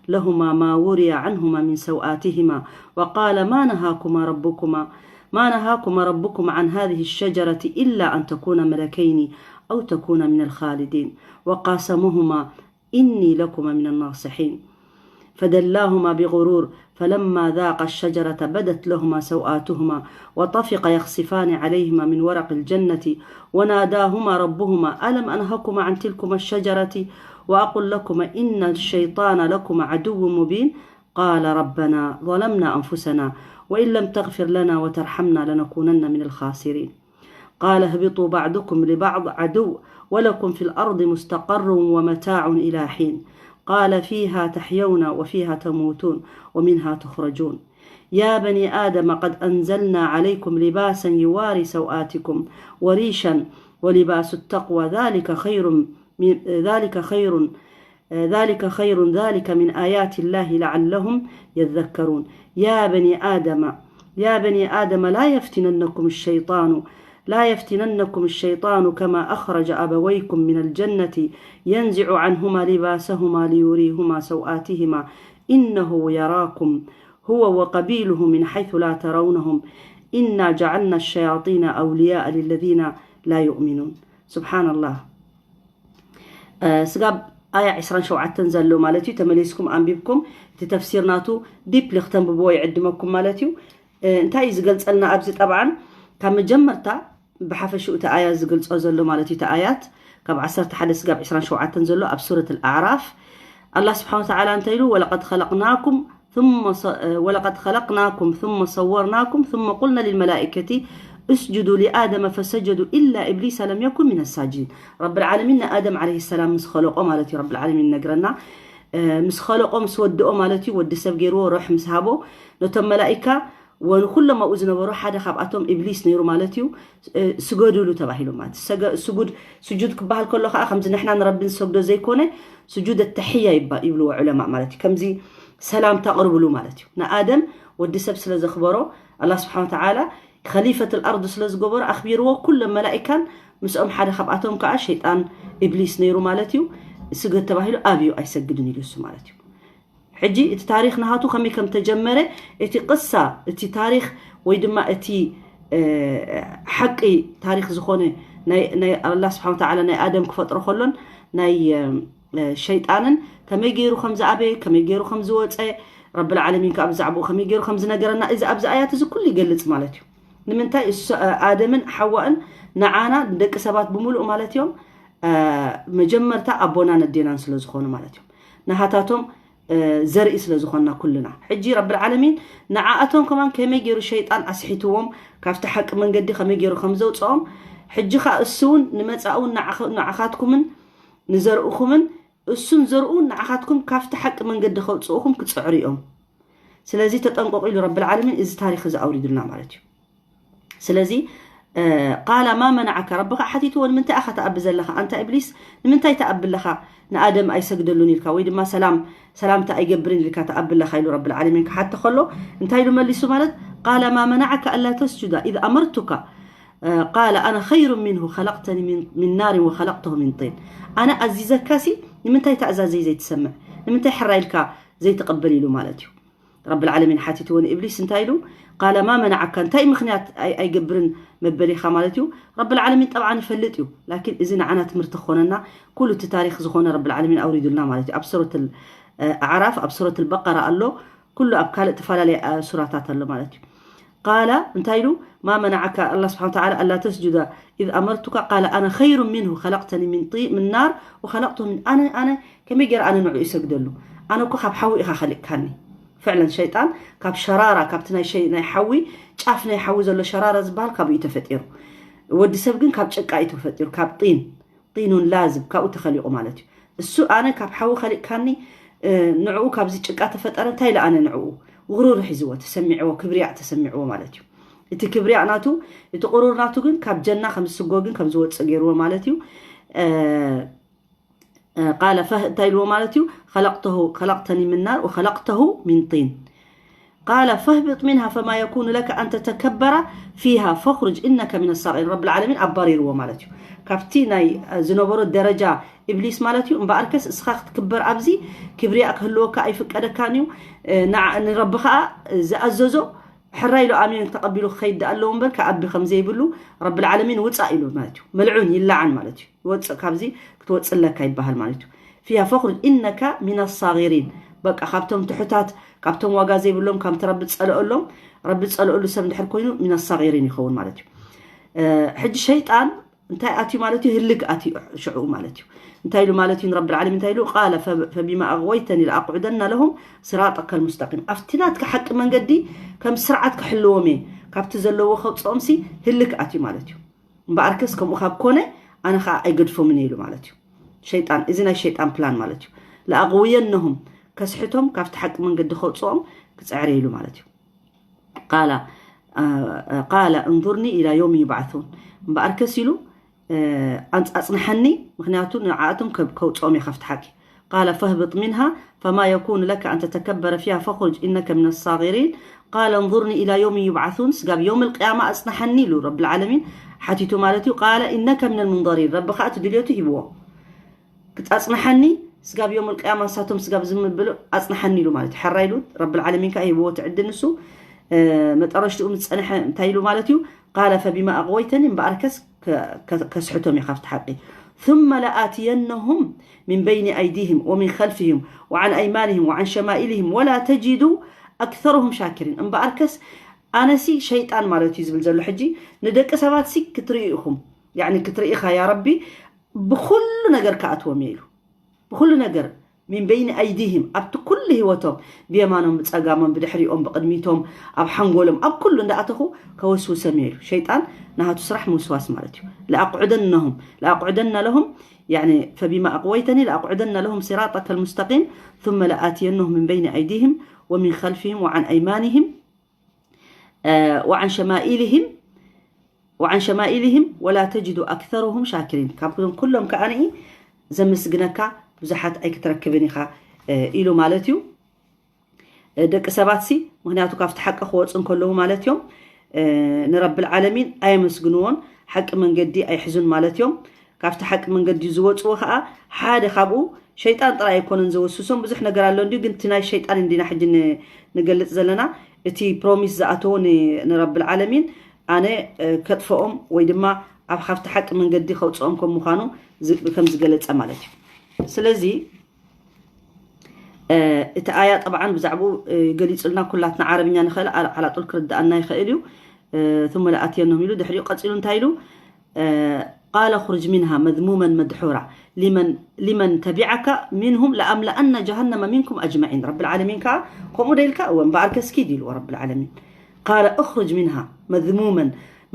لهما ما وري عنهما من سوآتهما وقال ما نهاكما ربكما ما نهاكما ربكما عن هذه الشجرة إلا أن تكونا ملكين أو تكونا من الخالدين. وقاسمهما إني لكما من الناصحين. فدلاهما بغرور فلما ذاقا الشجرة بدت لهما سوآتهما وطفقا يخصفان عليهما من ورق الجنة وناداهما ربهما ألم أنهكما عن تلكما الشجرة وأقل لكما إن الشيطان لكما عدو مبين. قال ربنا ظلمنا أنفسنا وإن لم تغفر لنا وترحمنا لنكونن من الخاسرين. قال اهبطوا بعضكم لبعض عدو ولكم في الأرض مستقر ومتاع إلى حين. قال فيها تحيون وفيها تموتون ومنها تخرجون. يا بني آدم قد أنزلنا عليكم لباسا يواري سوآتكم وريشا ولباس التقوى ذلك خير من ذلك خير ذلك خير ذلك من آيات الله لعلهم يذكرون. يا بني آدم يا بني آدم لا يفتننكم الشيطان لا يفتننكم الشيطان كما أخرج أبويكم من الجنة ينزع عنهما لباسهما ليريهما سوآتهما إنه يراكم هو وقبيله من حيث لا ترونهم إنا جعلنا الشياطين أولياء للذين لا يؤمنون. سبحان الله. ስጋብ ኣያ ዕስራን ሸውዓተን ዘሎ ማለት እዩ። ተመሊስኩም ኣንቢብኩም እቲ ተፍሲር ናቱ ዲፕሊ ክተንብብዎ ይዕድመኩም ማለት እዩ። እንታይ እዩ ዝገልጸልና ኣብዚ? ጠብዓን ካብ መጀመርታ ብሓፈሽኡ እቲ ኣያ ዝገልጾ ዘሎ ማለት እዩ። እቲ ኣያት ካብ ዓሰርተ ሓደ ስጋብ ዕስራን ሸውዓተን ዘሎ ኣብ ሱረት ኣልኣዕራፍ ኣላህ ስብሓን ወተዓላ እንታይ ኢሉ? ወለቀድ ኸለቅናኩም ثم ص- ولقد خلقناكم ثم صورناكم ثم قلنا للملائكة اسجدوا لآدم فسجدوا إلا إبليس لم يكن من الساجدين. ረብል ዓለሚን ንኣደም ዓለይሂ ሰላም ምስ ኸለቆ ማለት እዩ። ረብል ዓለሚን ነግረና ምስ ኸለቆ ምስ ወድኦ ማለት እዩ። ወዲ ሰብ ገይርዎ ሮሕ ምስ ሃቦ ነቶም መላኢካ ወንኩሎም ኣብኡ ዝነበሩ ሓደ ካብኣቶም ኢብሊስ ነይሩ ማለት እዩ። ስገዱሉ ተባሂሉ ማለት ስጉድ ስጁድ ክበሃል ከሎ ከዓ ከምዚ ንሕና ንረቢ ንሰግዶ ዘይኮነ ስጁድ ተሕያ ይብልዎ ዑለማ ማለት እዩ። ከምዚ ሰላምታ ኣቕርብሉ ማለት እዩ። ንኣደም ወዲ ሰብ ስለ ዘኽበሮ ኣላ ስብሓን ወተዓላ ኸሊፈት ኣልኣርድ ስለ ዝገበሮ ኣኽቢርዎ ኩሎም መላኢካን ምስኦም ሓደ ካብኣቶም ከዓ ሸይጣን ኢብሊስ ነይሩ ማለት እዩ። ስገድ ተባሂሉ ኣብዩ ኣይሰግድን ኢሉ እሱ ማለት እዩ። ሕጂ እቲ ታሪክ ናሃቱ ከመይ ከም ተጀመረ እቲ ቅሳ እቲ ታሪክ ወይ ድማ እቲ ሓቂ ታሪክ ዝኾነ ናይ ኣላ ስብሓን ወተዓላ ናይ ኣደም ክፈጥሮ ከሎን ናይ ሸይጣንን ከመይ ገይሩ ከም ዝኣበየ ከመይ ገይሩ ከም ዝወፀ ረብል ዓለሚን ከዓ ብዛዕባኡ ከመይ ገይሩ ከም ዝነገረና እዚ ኣብዚ ኣያት እዚ ኩሉ ይገልፅ ማለት እዩ። ንምንታይ ኣደምን ሓዋእን ንዓና ንደቂ ሰባት ብምሉእ ማለት እዮም መጀመርታ ኣቦናን ኣዴናን ስለ ዝኾኑ ማለት እዮም። ንሃታቶም ዘርኢ ስለ ዝኾንና ኩልና ሕጂ ረብል ዓለሚን ንዓኣቶም ከማን ከመይ ገይሩ ሸይጣን ኣስሒትዎም ካብቲ ሓቂ መንገዲ ከመይ ገይሩ ከም ዘውፅኦም ሕጂ ከዓ እሱ እውን ንመፃኡ ንዓኻትኩምን ንዘርእኹምን እሱን ዘርኡን ንዓኻትኩም ካብቲ ሓቂ መንገዲ ከውፅኡኹም ክፅዕሩ እዮም። ስለዚ ተጠንቀቑ ኢሉ ረብል ዓለሚን እዚ ታሪክ እዚ ኣውሪዱልና ማለት እዩ። ስለዚ ቃላ ማ መናዓካ ረቢ ከዓ ሓቲትዎ ንምንታይ ኢኻ ትኣቢ ዘለኻ ኣንታ ኢብሊስ ንምንታይ ትኣቢ ኣለኻ ንኣደም ኣይሰግደሉን ኢልካ ወይ ድማ ሰላም ሰላምታ ኣይገብርን ኢልካ ትኣቢ ኣለኻ ኢሉ ረብል ዓለሚን ክሓቶ ከሎ እንታይ ኢሉ መሊሱ ማለት ቃላ ማ መናዓካ ኣላ ተስጁዳ ኢዝ ኣመርቱካ ቃለ ኣነ ኸይሩ ሚንሁ ኸለቅተኒ ሚን ናርን ወኸለቅተሁ ሚን ጢን ኣነ ኣዚዘካሲ ንምንታይ ተእዛዘይ ዘይትሰምዕ ንምንታይ ሕራ ኢልካ ዘይትቕበል ኢሉ ማለት እዩ። ረብል ዓለሚን ሓቲትዎ ንኢብሊስ እንታይ ኢሉ ቃለ ማ መናዓካ እንታይ ምኽንያት ኣይገብርን መበሊኻ ማለት እዩ። ረብል ዓለሚን ጠብዓን ይፈልጥ እዩ ላኪን እዚ ንዓና ትምህርቲ ክኾነና ኩሉ እቲ ታሪክ ዝኾነ ረብል ዓለሚን ኣውሪዱልና ማለት እዩ ኣብ ሱረት ኣዕራፍ ኣብ ሱረት በቀራ ኣሎ ኩሉ ኣብ ካልእ ተፈላለየ ሱራታት ኣሎ ማለት እዩ። قال እንታይ ኢሉ ما منعك الله سبحانه وتعالى ألا تسجد إذ أمرتك قال أنا خير منه خلقتني من طين من نار وخلقته من ኣነ ኣነ ከመይ ገይረ ኣነ ንዕኡ ይሰግደሉ ኣነ እኮ ካብ ሓዊ ኢኻ ኸሊቕካኒ ፍዕለን ሸይጣን ካብ ሸራራ ካብቲ ናይ ሸይ ናይ ሓዊ ጫፍ ናይ ሓዊ ዘሎ ሸራራ ዝበሃል ካብኡ እዩ ተፈጢሩ ወዲ ሰብ ግን ካብ ጭቃ እዩ ተፈጢሩ ካብ ጢን ጢኑን ላዝብ ካብኡ ተኸሊቑ ማለት እዩ እሱ ኣነ ካብ ሓዊ ኸሊቕካኒ ንዕኡ ካብዚ ጭቃ ተፈጠረ እንታይ ኢለ ኣነ ንዕኡ ውርርሕ ይዝዎ ተሰሚዕዎ ክብርያእ ተሰሚዕዎ ማለት እዩ እቲ ክብርያእ ናቱ እቲ ቁሩር ናቱ ግን ካብ ጀና ከም ዝስጎ ግን ከም ዝወፅእ ገይርዎ ማለት እዩ ቃለ እንታይ ኢልዎ ማለት እዩ خلقته خلقتني من نار وخلقته من طين قال فاهبط منها فما يكون لك أن تتكبر فيها فاخرج إنك من الصاغرين رب العالمين ኣባሪርዎ ማለት እዩ ካብቲ ናይ ዝነበሮ ደረጃ ኢብሊስ ማለት እዩ እምበኣርከስ እስኻ ክትክበር ኣብዚ ክብርያ ክህልወካ ኣይፍቀደካን እዩ ንረቢ ከዓ ዝኣዘዞ ሕራይ ኢሉ ኣሚን ተቐቢሉ ክኸይድ ኣለዎ እምበር ከኣቢ ከም ዘይብሉ ረብል ዓለሚን ውፃእ ኢሉ ማለት እዩ መልዑን ይላዓን ማለት እዩ ይወፅእ ካብዚ ክትወፅእ ኣለካ ይበሃል ማለት እዩ فيها فاخرج إنك من الصاغرين በቃ ካብቶም ትሑታት ካብቶም ዋጋ ዘይብሎም ካብ ትረቢ ፀልኦሎም ረቢ ፀልኦሉ ሰብ እንድሕር ኮይኑ من الصاغرين ይኸውን ማለት እዩ ሕጂ ሸይጣን እንታይ ኣትዩ ማለት እዩ ህልክ ኣትዩ ሽዑ ማለት እዩ እንታይ ኢሉ ማለት እዩ ንረቢ ዓለም እንታይ ኢሉ قال فبما أغويتني لأقعدن لهم صراطك المستقيم ኣብቲ ናትካ ሓቂ መንገዲ ከም ስርዓት ክሕልዎም እየ ካብቲ ዘለዎ ከውፅኦም ሲ ህልክ ኣትዩ ማለት እዩ እምበኣርከስ ከምኡ ካብ ኮነ ኣነ ከዓ ኣይገድፎምን ኢሉ ማለት እዩ ሸይጣን እዚ ናይ ሸይጣን ፕላን ማለት እዩ لأغوينهم ከስሕቶም ካብቲ ሓቂ መንገዲ ከውፅኦም ክፅዕር ኢሉ ማለት እዩ قال قال انظرني إلى يوم يبعثون እምበኣርከስ ኢሉ ኣጽንሐኒ ምክንያቱ ንዓኣቶም ከውፅኦም እየ ካብቲ ሓቂ قال فاهبط منها فما يكون لك أن تتكبر فيها فاخرج إنك من الصاغرين قال انظرني إلى يوم يبعثون ስጋብ يوم القيامة ኣጽንሐኒ ኢሉ رب العالمين ሓቲቱ ማለት እዩ قال إنك من المنظرين ረቢ ከዓ እቲ ድልየቱ ሂብዎ ክትኣጽንሐኒ ስጋብ يوم القيامة ንሳቶም ስጋብ ዝምብሉ ኣጽንሐኒ ኢሉ ማለት እዩ ሕራ ኢሉ رب العالمين ከዓ ሂብዎ ትዕድል ንሱ መጠረሽትኡ ምስ ጸንሐ እንታይ ኢሉ ማለት እዩ قال فبما أغويتني እምበኣርከስ ከስሕቶም እየ ካብቲ ሓቂ ثم لآتينهم من بين أيديهم ومن خلفهم وعن أيمانهم وعن شمائلهم ولا تجد أكثرهم شاكرين እምበኣርከስ ኣነሲ ሸይጣን ማለት እዩ ዝብል ዘሎ ሕጂ ንደቂ ሰባት ሲ ክትርእዩ ኢኹም ያኒ ክትርኢ ኢኻ ያ ረቢ ብኩሉ ነገር ክኣትዎም እየ ኢሉ ብኩሉ ነገር من بين أيديهم ኣብቲ ኩሉ ህይወቶም ብየማኖም ብፀጋሞም ብድሕሪኦም ብቅድሚቶም ኣብ ሓንጎሎም ኣብ ኩሉ እንዳኣተኹ ከወስውሰም እየ ኢሉ ሸይጣን ናሃቱ ስራሕ ምውስዋስ ማለት እዩ لأقعدنهم لأقعدن لهم يعني فبما أغويتني لأقعدن لهم صراطك المستقيم ثم لآتينهم من بين أيديهم ومن خلفهم وعن أيمانهم وعن شمائلهم وعن شمائلهم ولا تجد أكثرهم شاكرين ካብቶም ኩሎም ከዓኒ ዘመስግነካ ብዙሓት ኣይክትረክብን ኢኻ ኢሉ ማለት እዩ ደቂ ሰባት ሲ ምክንያቱ ካብቲ ሓቂ ክወፁ እንከለዉ ማለት እዮም ንረብል ዓለሚን ኣየመስግንዎን ሓቂ መንገዲ ኣይሕዙን ማለት እዮም ካብቲ ሓቂ መንገዲ ዝወፅዎ ከዓ ሓደ ካብኡ ሸይጣን ጥራይ ኣይኮነን ዘወስሶም ብዙሕ ነገር ኣሎ እንዲዩ ግን እቲ ናይ ሸይጣን እንዲና ሕጂ ንገልፅ ዘለና እቲ ፕሮሚስ ዝኣተዎ ንረብል ዓለሚን ኣነ ከጥፈኦም ወይ ድማ ኣብ ካብቲ ሓቂ መንገዲ ከውፅኦም ከም ምዃኑ ከም ዝገለፀ ማለት እዩ ስለዚ እቲ ኣያ ጠብዓን ብዛዕባኡ ገሊፁልና ኩላትና ዓረብኛ ንኽእል ዓላጡል ክርድኣና ይኽእል እዩ ثم لآتينهم ኢሉ ድሕሪኡ ቀፂሉ እንታይ ኢሉ قال اخرج منها مذموما مدحورا لمن لمن تبعك منهم لأملأن جهنم منكم أجمعين رب العالمين ከዓ ከምኡ ዶ ኢልካ እወ እምበኣርከስ ኪድ ኢልዎ رب العالمين قال اخرج منها مذموما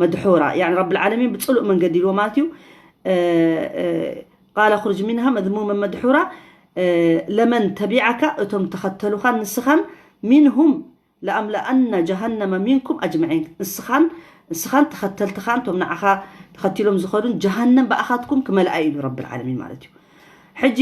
مدحورا يعني رب العالمين ብፅሉእ መንገዲ ኢልዎ ማለት እዩ قال اخرج منها مذموما مدحورا لمن تبعك እቶም ተኸተሉኻን ንስኻን منهم لأملأن جهنم منكم أجمعين ንስኻን ንስኻን ተኸተልትኻን እቶም ንዓኻ ተኸቲሎም ዝኸዱን ጀሃነም ብኣኻትኩም ክመልኣ ኢሉ ረብል ዓለሚን ማለት እዩ ሕጂ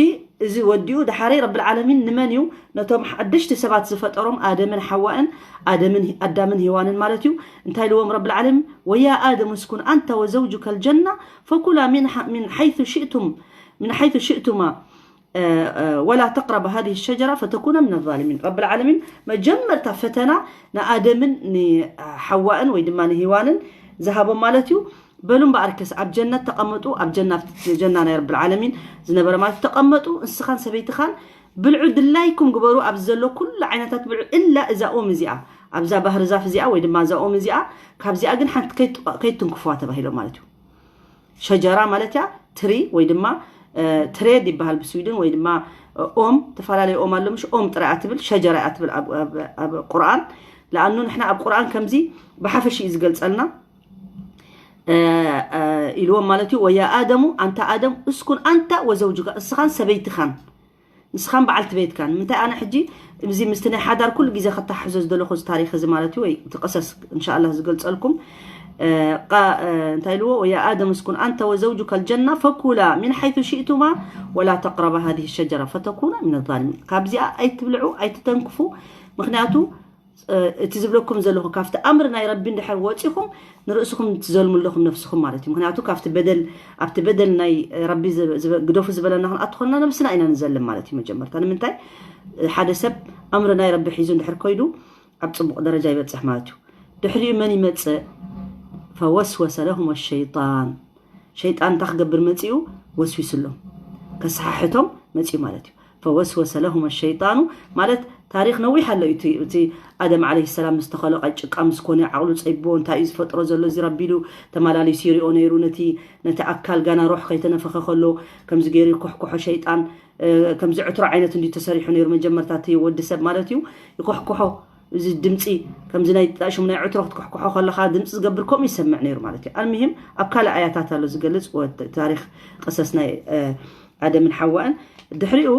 እዚ ወዲኡ ድሓረይ ረብል ዓለሚን ንመን እዩ ነቶም ሓደሽቲ ሰባት ዝፈጠሮም ኣደምን ሓዋእን ኣደምን ኣዳምን ሄዋንን ማለት እዩ እንታይ ኢልዎም ረብል ዓለሚን ويا آدم اسكن أنت وزوجك الجنة فكلا من من حيث شئتم من حيث شئتما ولا تقربا هذه الشجرة فتكونا من الظالمين ረብል ዓለሚን መጀመርታ ፈተና ንኣደምን ንሓዋእን ወይ ድማ ንሄዋንን ዝሃቦም ማለት እዩ በሉ እምበኣርከስ ኣብ ጀነት ተቐመጡ ኣብ ጀና ጀና ናይ ረብል ዓለሚን ዝነበረ ማለት ተቐመጡ እንስኻን ሰበይትኻን ብልዑ ድላይኩም ግበሩ ኣብዚ ዘሎ ኩሉ ዓይነታት ብልዑ እላ እዛ ኦም እዚኣ ኣብዛ ባህር ዛፍ እዚኣ ወይ ድማ እዛ ኦም እዚኣ ካብዚኣ ግን ሓንቲ ከይት- ከይትንክፍዋ ተባሂሎም ማለት እዩ። ሸጀራ ማለት እያ ትሪ ወይ ድማ ትሬድ ይበሃል ብስዊድን ወይ ድማ ኦም። ተፈላለዩ ኦም ኣሎ ምሽ ኦም ጥራይ እያ ትብል፣ ሸጀራ እያ ትብል ኣብ- ኣብ- ኣብ ቁርኣን። ለኣኑ ንሕና ኣብ ቁርኣን ከምዚ ብሓፈሽ እዩ ዝገልጸልና። ኢልዎም ማለት እዩ። ወያ ኣደሙ ኣንታ ኣደም እስኩን ኣንታ ወዘውጅካ፣ እስኻን ሰበይትኻን ንስኻን በዓልቲ ቤትካን። ንምንታይ ኣነ ሕጂ እዚ ምስቲ ናይ ሓዳር ኩሉ ግዜ ከተሓሕዞ ዝደለኹ እዚ ታሪኽ እዚ ማለት እዩ ወይ እቲ ቀሰስ እንሻላ ዝገልጸልኩም። እንታይ ኢልዎ? ወያ ኣደም እስኩን ኣንተ ወዘውጁካ ልጀና ፈኩላ ሚን ሓይቱ ሽእቱማ ወላ ተቅረባ ሃዚህ ሸጀራ ፈተኩና ሚን ዛሊሚን። ካብዚኣ ኣይትብልዑ ኣይትተንክፉ። ምክንያቱ እቲ ዝብለኩም ዘለኹ ካብቲ ኣምር ናይ ረቢ እንድሕር ወፂኹም ንርእስኹም ትዘልሙ ኣለኹም ነፍስኹም ማለት እዩ። ምክንያቱ ካብቲ በደል ኣብቲ በደል ናይ ረቢ ግደፉ ዝበለና ክንኣትኾና ነብስና ኢና ንዘልም ማለት እዩ። መጀመርታ ንምንታይ ሓደ ሰብ ኣምር ናይ ረቢ ሒዙ እንድሕር ኮይዱ ኣብ ፅቡቕ ደረጃ ይበፅሕ ማለት እዩ። ድሕሪኡ መን ይመፅእ? ፈወስወሰ ለሁም ሸይጣን። ሸይጣን እንታይ ክገብር መፂኡ? ወስዊስሎም ከሰሓሕቶም መፂኡ ማለት እዩ። ፈወስወሰ ለሁም ሸይጣኑ ማለት ታሪክ ነዊሕ ኣሎ እዩ። እቲ ኣደም ዓለይሂ ሰላም ምስ ተኸለቐ ጭቃ ምስ ኮነ ዓቕሉ ፀይቦ እንታይ እዩ ዝፈጥሮ ዘሎ እዚ ረቢሉ ተመላሊሱ ይሪኦ ነይሩ። ነቲ ነቲ ኣካል ጋና ሮሕ ከይተነፈኸ ከሎ ከምዚ ገይሩ ይኮሕኮሖ ሸይጣን። ከምዚ ዕትሮ ዓይነት እንዲ ተሰሪሑ ነይሩ መጀመርታ እቲ ወዲ ሰብ ማለት እዩ። ይኮሕኮሖ እዚ ድምፂ ከምዚ ናይ ጣሽሙ ናይ ዕትሮ ክትኮሕኮሖ ከለካ ድምፂ ዝገብር ከምኡ ይሰምዕ ነይሩ ማለት እዩ። ኣልሚሂም ኣብ ካልእ ኣያታት ኣሎ ዝገልፅ ወ- ታሪክ ቀሰስ ናይ ኣደምን ሓዋእን። ድሕሪኡ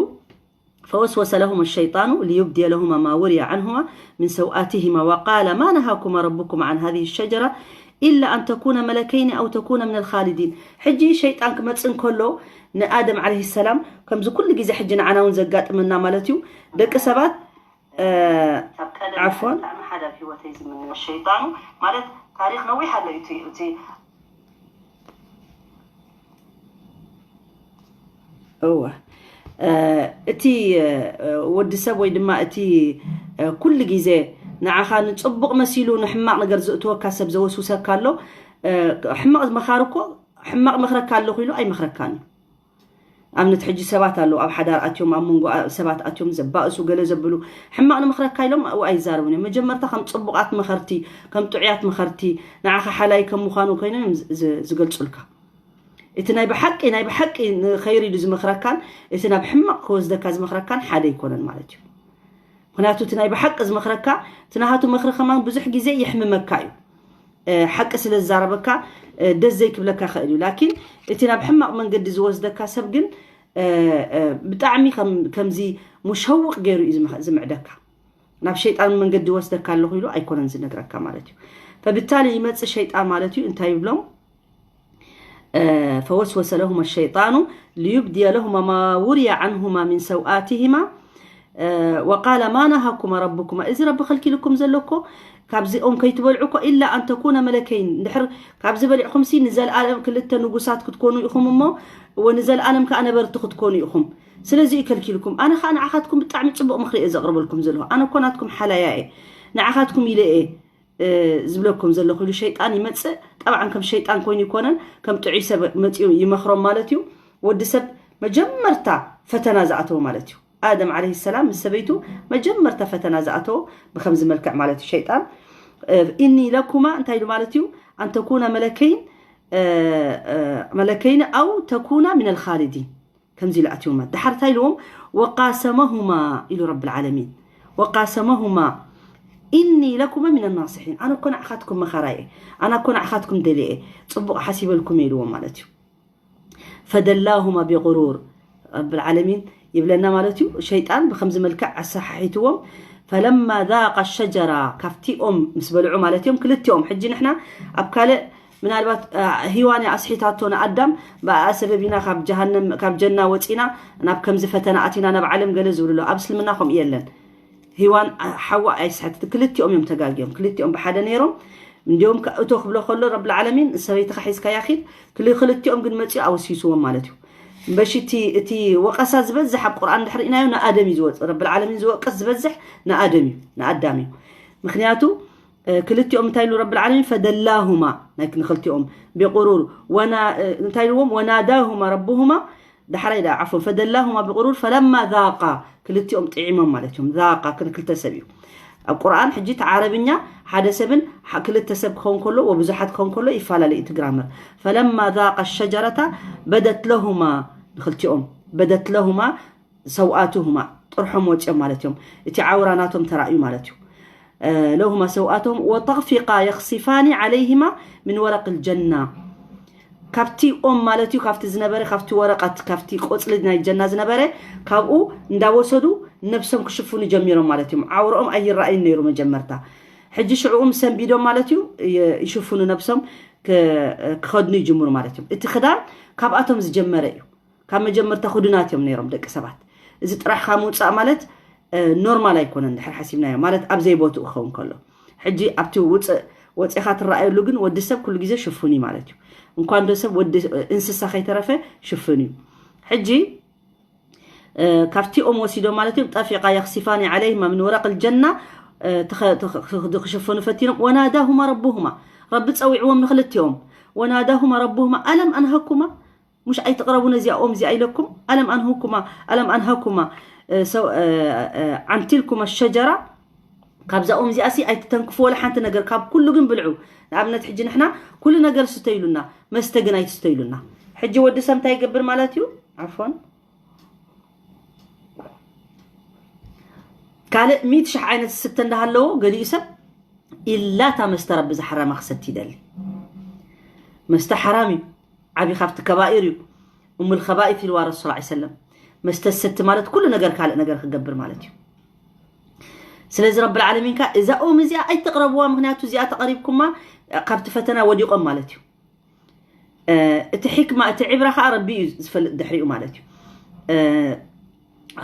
فوسوس لهما الشيطان ليبدي لهما ما وري عنهما من سوآتهما وقال ما نهاكما ربكما عن هذه الشجرة إلا أن تكونا ملكين أو تكونا من الخالدين. ሕጂ ሸይጣን ክመፅእ እንከሎ ንኣደም ዓለይሂ ሰላም ከምዚ ኩሉ ግዜ ሕጂ ንዓና እውን ዘጋጥመና ማለት እዩ። ደቂ ሰባት ዓፎን ብጣዕሚ ሓደ ኣብ ህይወተይ ዝምንዮ ሸይጣኑ ማለት ታሪክ ነዊሕ ኣሎ እዩ እቲ እወ እቲ ወዲ ሰብ ወይ ድማ እቲ ኩሉ ግዜ ንዓኻ ንፅቡቕ መሲሉ ንሕማቕ ነገር ዝእትወካ ሰብ ዘወስውሰካ ኣሎ። ሕማቕ መኻሪ እኮ ሕማቕ መኽረካ ኣለኹ ኢሉ ኣይመኽረካን እዩ። ኣብነት ሕጂ ሰባት ኣለዉ ኣብ ሓዳር ኣትዮም ኣብ መንጎ ሰባት ኣትዮም ዘባእሱ ገለ ዘብሉ ሕማቕ ንምኽረካ ኢሎም ኣብኡ ኣይዛረቡን እዮም። መጀመርታ ከም ፅቡቓት መኸርቲ ከም ጥዑያት መኸርቲ ንዓኻ ሓላይ ከም ምዃኑ ኮይኖም እዮም ዝገልፁልካ። እቲ ናይ ብሓቂ ናይ ብሓቂ ንኸይር ኢሉ ዝመኽረካን እቲ ናብ ሕማቕ ክወስደካ ዝመኽረካን ሓደ ኣይኮነን ማለት እዩ። ምክንያቱ እቲ ናይ ብሓቂ ዝመኽረካ እቲ ናሃቱ መኽሪ ከማን ብዙሕ ግዜ የሕምመካ እዩ። ሓቂ ስለ ዝዛረበካ ደስ ዘይክብለካ ይኽእል እዩ። ላኪን እቲ ናብ ሕማቕ መንገዲ ዝወስደካ ሰብ ግን ብጣዕሚ ከምዚ ሙሸውቕ ገይሩ እዩ ዝምዕደካ። ናብ ሸይጣን መንገዲ ወስደካ ኣለኹ ኢሉ ኣይኮነን ዝነግረካ ማለት እዩ። ፈብታሊ ይመፅእ ሸይጣን ማለት እዩ እንታይ ይብሎም? فوسوس لهما الشيطان ليبدي لهما ما وري عنهما من سوآتهما وقال ما نهاكما ربكما እዚ ረቢ ከልኪልኩም ዘሎ እኮ ካብዚኦም ከይትበልዑ እኮ إلا أن تكونا ملكين ድሕር ካብዚ በሊዕኹም ሲ ንዘልኣለም ክልተ ንጉሳት ክትኮኑ ኢኹም እሞ ወንዘልኣለም ከዓ ነበርቲ ክትኮኑ ኢኹም። ስለዚ እዩ ከልኪልኩም። ኣነ ከዓ ንዓኻትኩም ብጣዕሚ ፅቡቕ ምኽሪ እየ ዘቕርበልኩም ዘለኹ። ኣነ እኮ ናትኩም ሓላያ እየ። ንዓኻትኩም ኢለ እየ ዝብለኩም ዘለኹ ኢሉ ሸይጣን ይመፅእ። ጠብዓን ከም ሸይጣን ኮይኑ ይኮነን ከም ጥዑይ ሰብ መፅኡ ይመኽሮም ማለት እዩ። ወዲ ሰብ መጀመርታ ፈተና ዝኣተወ ማለት እዩ። ኣደም ዓለይሂ ሰላም ምስ ሰበይቱ መጀመርታ ፈተና ዝኣተወ ብከምዚ መልክዕ ማለት እዩ። ሸይጣን ኢኒ ለኩማ እንታይ ኢሉ ማለት እዩ? ኣንተኩና መለከይን መለከይን ኣው ተኩና ሚነል ኻሊዲን ከምዚ ኢሉ ኣትዎም ማለት። ድሓር እንታይ ኢልዎም? ወቃሰመሁማ ኢሉ ረብል ዓለሚን ወቃሰመሁማ ኢኒ ለኩማ ሚነ ናስሒን ኣነ እኮ ንዓኻትኩም መኻራ እየ ኣነ እኮ ንዓኻትኩም ደልየ እየ ፅቡቕ ሓሲበልኩም እየ ኢልዎም ማለት እዩ። ፈደላሁማ ቢغሩር ረብል ዓለሚን ይብለና ማለት እዩ። ሸይጣን ብከምዚ መልክዕ ኣሰሓሒትዎም ፈለማ ذاقا الشجرة ካብቲ ኦም ምስ በልዑ ማለት እዮም ክልቲኦም። ሕጂ ንሕና ኣብ ካልእ ምናልባት ሂዋን እያ ኣስሒታቶ ንኣዳም ብኣኣ ሰበብ ኢና ካብ ጀሃነም ካብ ጀና ወፂና ናብ ከምዚ ፈተና ኣቲና ናብ ዓለም ገለ ዝብልሎ ኣብ እስልምና ከምኡ የለን። ሂዋን ሓዋ ኣይስሕት ክልቲኦም እዮም ተጋግዮም ክልቲኦም ብሓደ ነይሮም። እንዲዮም እቶ ክብሎ ከሎ ረብል ዓለሚን ሰበይትኻ ሒዝካያ ኺድ ክልቲኦም ግን መፂኡ ኣወሲስዎም ማለት እዩ። እምበሺ እቲ እቲ ወቐሳ ዝበዝሕ ኣብ ቁርኣን እንድሕር ኢናዮ ንኣደም እዩ ዝወፅእ ረብል ዓለሚን ዝወቅስ ዝበዝሕ ንኣደም እዩ ንኣዳም እዩ። ምክንያቱ ክልቲኦም እንታይ ኢሉ ረብል ዓለሚን ፈደላሁማ ናይ ንክልቲኦም ቢቁሩር እንታይ ኢልዎም ወናዳሁማ ረቡሁማ ዳሕራይ ዳ ዓፎን ፈደላሁማ ቢቁሩር ፈለማ ذاقا ክልቲኦም ጥዒሞም ማለት እዮም ذاقا ክንክልተ ሰብ እዩ ኣብ ቁርኣን ሕጂ እቲ ዓረብኛ ሓደ ሰብን ሓ- ክልተ ሰብ ክኸውን ከሎ ወብዙሓት ክኸውን ከሎ ይፈላለ እዩ እቲ ግራመር። ፈለማ ذاقا الشجرة بدت لهما ንክልቲኦም بدت لهما سوآتهما ጥርሖም ወፂኦም ማለት እዮም። እቲ ዓውራ ናቶም ተራእዩ ማለት እዩ። ለሁማ ሰውኣቶም ወጠፊቃ የኽሲፋኒ ዓለይሂማ ምን ወረቅ ልጀና ካብቲ ኦም ማለት እዩ ካብቲ ዝነበረ ካብቲ ወረቀት ካብቲ ቆፅሊ ናይ ጀና ዝነበረ ካብኡ እንዳወሰዱ ነብሶም ክሽፍኑ ጀሚሮም ማለት እዮም። ዓውረኦም ኣይረኣይን ነይሩ መጀመርታ። ሕጂ ሽዕኡ ምስ ሰንቢዶም ማለት እዩ ይሽፍኑ ነብሶም ክኸድኑ ይጅምሩ ማለት እዮም። እቲ ክዳን ካብኣቶም ዝጀመረ እዩ። ካብ መጀመርታ ክዱናት እዮም ነይሮም ደቂ ሰባት። እዚ ጥራሕ ካብ ምውፃእ ማለት ኖርማል ኣይኮነን ድሕር ሓሲብናዮ ማለት ኣብ ዘይቦትኡ ክኸውን ከሎ። ሕጂ ኣብቲ ውፅእ ወፂኻ ትረኣየሉ ግን ወዲ ሰብ ኩሉ ግዜ ሽፉን እዩ ማለት እዩ። እንኳን ዶ ሰብ ወዲ እንስሳ ከይተረፈ ሽፍን እዩ። ሕጂ ካብቲ ኦም ወሲዶም ማለት እዮም ጠፊቃ የክሲፋኒ ዓለይማ ምን ወረቅ ልጀና ክሸፈኑ ፈቲኖም ወናዳሁማ ረቡሁማ ረቢ ፀዊዕዎም ንክልቲኦም ወናዳሁማ ረቡሁማ ኣለም ኣንሃኩማ مش ኣይትቕረቡ ነዚኣ ኦም እዚኣ ኢለኩም ኣለም ኣንሁኩማ ኣለም ኣንሃኩማ عن تلكما الشجرة ካብዛ ኦም እዚኣ ሲ ኣይትተንክፉ ወላ ሓንቲ ነገር ካብ ኩሉ ግን ብልዑ። ንኣብነት ሕጂ ንሕና ኩሉ ነገር ስተይሉና መስተ ግን ኣይትስተይሉና። ሕጂ ወዲ ሰብ እንታይ ይገብር ማለት እዩ? ዓፎን ካልእ ሚእቲ ሽሕ ዓይነት ስተ እንዳሃለዎ ገሊኡ ሰብ ኢላ እታ መስተ ረቢ ዝሓረማ ክሰቲ ይደሊ። መስተ ሓራም እዩ። ዓብዪ ካብቲ ከባኢር እዩ። እሙል ከባኢት ኢልዋ ረሱል ላ ሰለም መስተ ዝሰቲ ማለት ኩሉ ነገር ካልእ ነገር ክገብር ማለት እዩ። ስለዚ ረቢ ዓለሚን ካ እዛ ኦም እዚኣ ኣይተቕረብዋ፣ ምክንያቱ እዚኣ ተቐሪብኩማ ካብቲ ፈተና ወዲቖም ማለት እዩ። እቲ ሕክማ እቲ ዕብራ ከዓ ረቢ እዩ ዝፈልጥ ድሕሪኡ ማለት እዩ።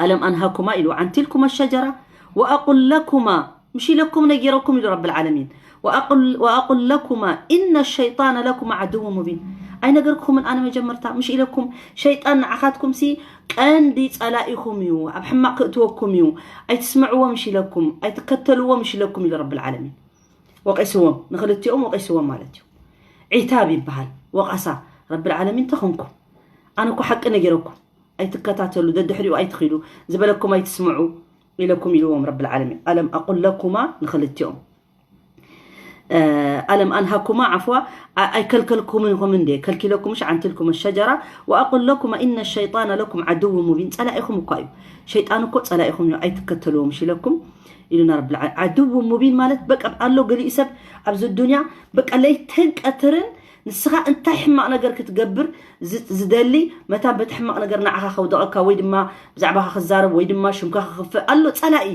ኣለም ኣንሃኩማ ኢሉ عن تلكما الشجرة وأقل لكما مش إلكم نجيركم إلى رب العالمين وأقل, وأقل لكما إن الشيطان لكما عدو مبين ኣይነገርኩምን ኣነ መጀመርታ ምሽ ኢለኩም ሸይጣን ንዓኻትኩም ሲ ቀንዲ ጸላኢኹም እዩ ኣብ ሕማቕ ክእትወኩም እዩ ኣይትስምዕዎ ምሽ ኢለኩም ኣይትከተልዎ ምሽ ኢለኩም ኢሉ ረቢ ዓለሚን ወቂስዎም ንክልቲኦም ወቂስዎም ማለት እዩ ዒታብ ይበሃል ወቃሳ ረቢ ዓለሚን ተኾንኩም ኣነ እኮ ሓቂ ነጊረኩም ኣይትከታተሉ ደድሕሪኡ ኣይትኺዱ ዝበለኩም ኣይትስምዑ ኢለኩም ኢልዎም ረቢ ዓለሚን ኣለም ኣቁል ለኩማ ንክልቲኦም ኣለም ኣንሃኩማ ዓፍዋ ኣይከልከልኩምን ኢኹም እንዴ ከልኪለኩም ሽ عن تلكما الشجرة وأقل لكما إن الشيطان لكم عدو مبين ጸላኢኹም እኳ እዩ ሸይጣን እኮ ጸላኢኹም እዩ ኣይትከተልዎም ሽ ኢለኩም ኢሉና ረቢ ዓለሚን عدو مبين ማለት በቃ ኣሎ ገሊኡ ሰብ ኣብዚ ዱንያ በቃ ለይትን ቀትርን ንስኻ እንታይ ሕማቕ ነገር ክትገብር ዝደሊ መታን በቲ ሕማቕ ነገር ንዓኻ ከውደቐካ ወይ ድማ ብዛዕባኻ ክዛረብ ወይ ድማ ሽምካ ክኽፍእ ኣሎ ጸላኢ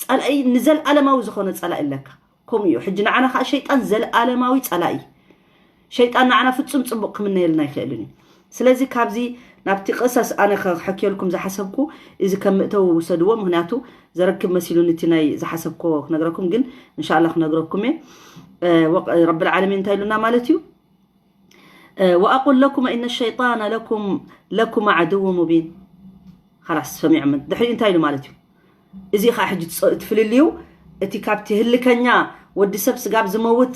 ጸላኢ ንዘልኣለማዊ ዝኾነ ጸላኢ ኣለካ ከምኡ እዩ ሕጂ ንዓና ከዓ ሸይጣን ዘልኣለማዊ ጸላኢ ሸይጣን ንዓና ፍጹም ጽቡቕ ክምነየልና ኣይክእልን እዩ ስለዚ ካብዚ ናብቲ ቅሰስ ኣነ ከሕክየልኩም ዝሓሰብኩ እዚ ከም ምእተዊ ውሰድዎ ምክንያቱ ዘረክብ መሲሉኒ እቲ ናይ ዝሓሰብኮ ክነግረኩም ግን እንሻላ ክነግረኩም እየ ረቢ ዓለሚን እንታይ ኢሉና ማለት እዩ وأقول لكم إن الشيطان لكم لكم عدو مبين خلاص ሰሚዖም ድሕሪ እንታይ ኢሉ ማለት እዩ እዚ ከዓ ሕጂ ትፍልልዩ እቲ ካብቲ ህልከኛ ወዲ ሰብ ስጋብ ዝመውት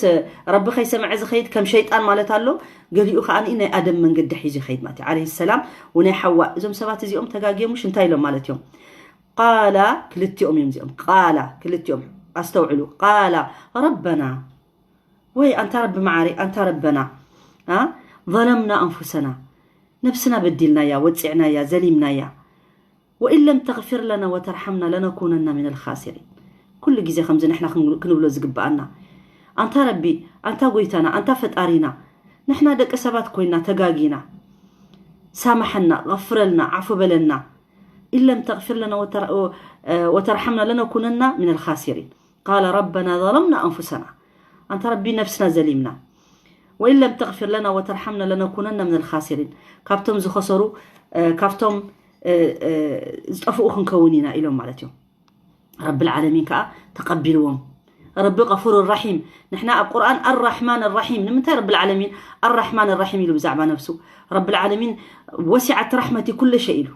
ረቢ ከይሰምዐ ዝኸይድ ከም ሸይጣን ማለት ኣሎ ገሊኡ ከዓ ናይ ኣደም መንገዲ ሒዙ ይኸይድ ማለት እዩ ዓለይሂ ሰላም ወናይ ሓዋ እዞም ሰባት እዚኦም ተጋግዮምሽ እንታይ ኢሎም ማለት እዮም ቃላ ክልቲኦም እዮም እዚኦም ቃላ ክልቲኦም ኣስተውዕሉ ቃላ ረበና ወይ ኣንታ ረቢ መዓሪ ኣንታ ረበና ዘለምና ኣንፉሰና ነብስና በዲልናያ ወፂዕናያ ዘሊምናያ ወኢን ለም ተግፊር ለና ወተርሓምና ለነኩነና ምን ልካሲሪን ኩሉ ግዜ ከምዚ ንሕና ክንብሎ ዝግበኣና ኣንታ ረቢ ኣንታ ጎይታና ኣንታ ፈጣሪና ንሕና ደቂ ሰባት ኮይና ተጋጊና ሳማሐና غፍረልና ዓፉ በለና ኢን ለም ተግፊር ለና ወተርሓምና ለነኩነና ምን ልካሲሪን قال ربنا ظلمنا أنفسنا أنت ربي نفسنا زلمنا وإن لم تغفر لنا وترحمنا لنكونن من الخاسرين ካብቶም ዝኸሰሩ ካብቶም ዝጠፍኡ ክንከውን ኢና ኢሎም ማለት እዮም ረቢ ዓለሚን ከዓ ተቐቢልዎም ረቢ غفور رحيم ንሕና ኣብ ቁርኣን الرحمن الرحيم ንምንታይ ረቢ ዓለሚን الرحمن الرحيم ኢሉ ብዛዕባ ነብሱ ረቢ ዓለሚን وسعت رحمتي كل شيء ኢሉ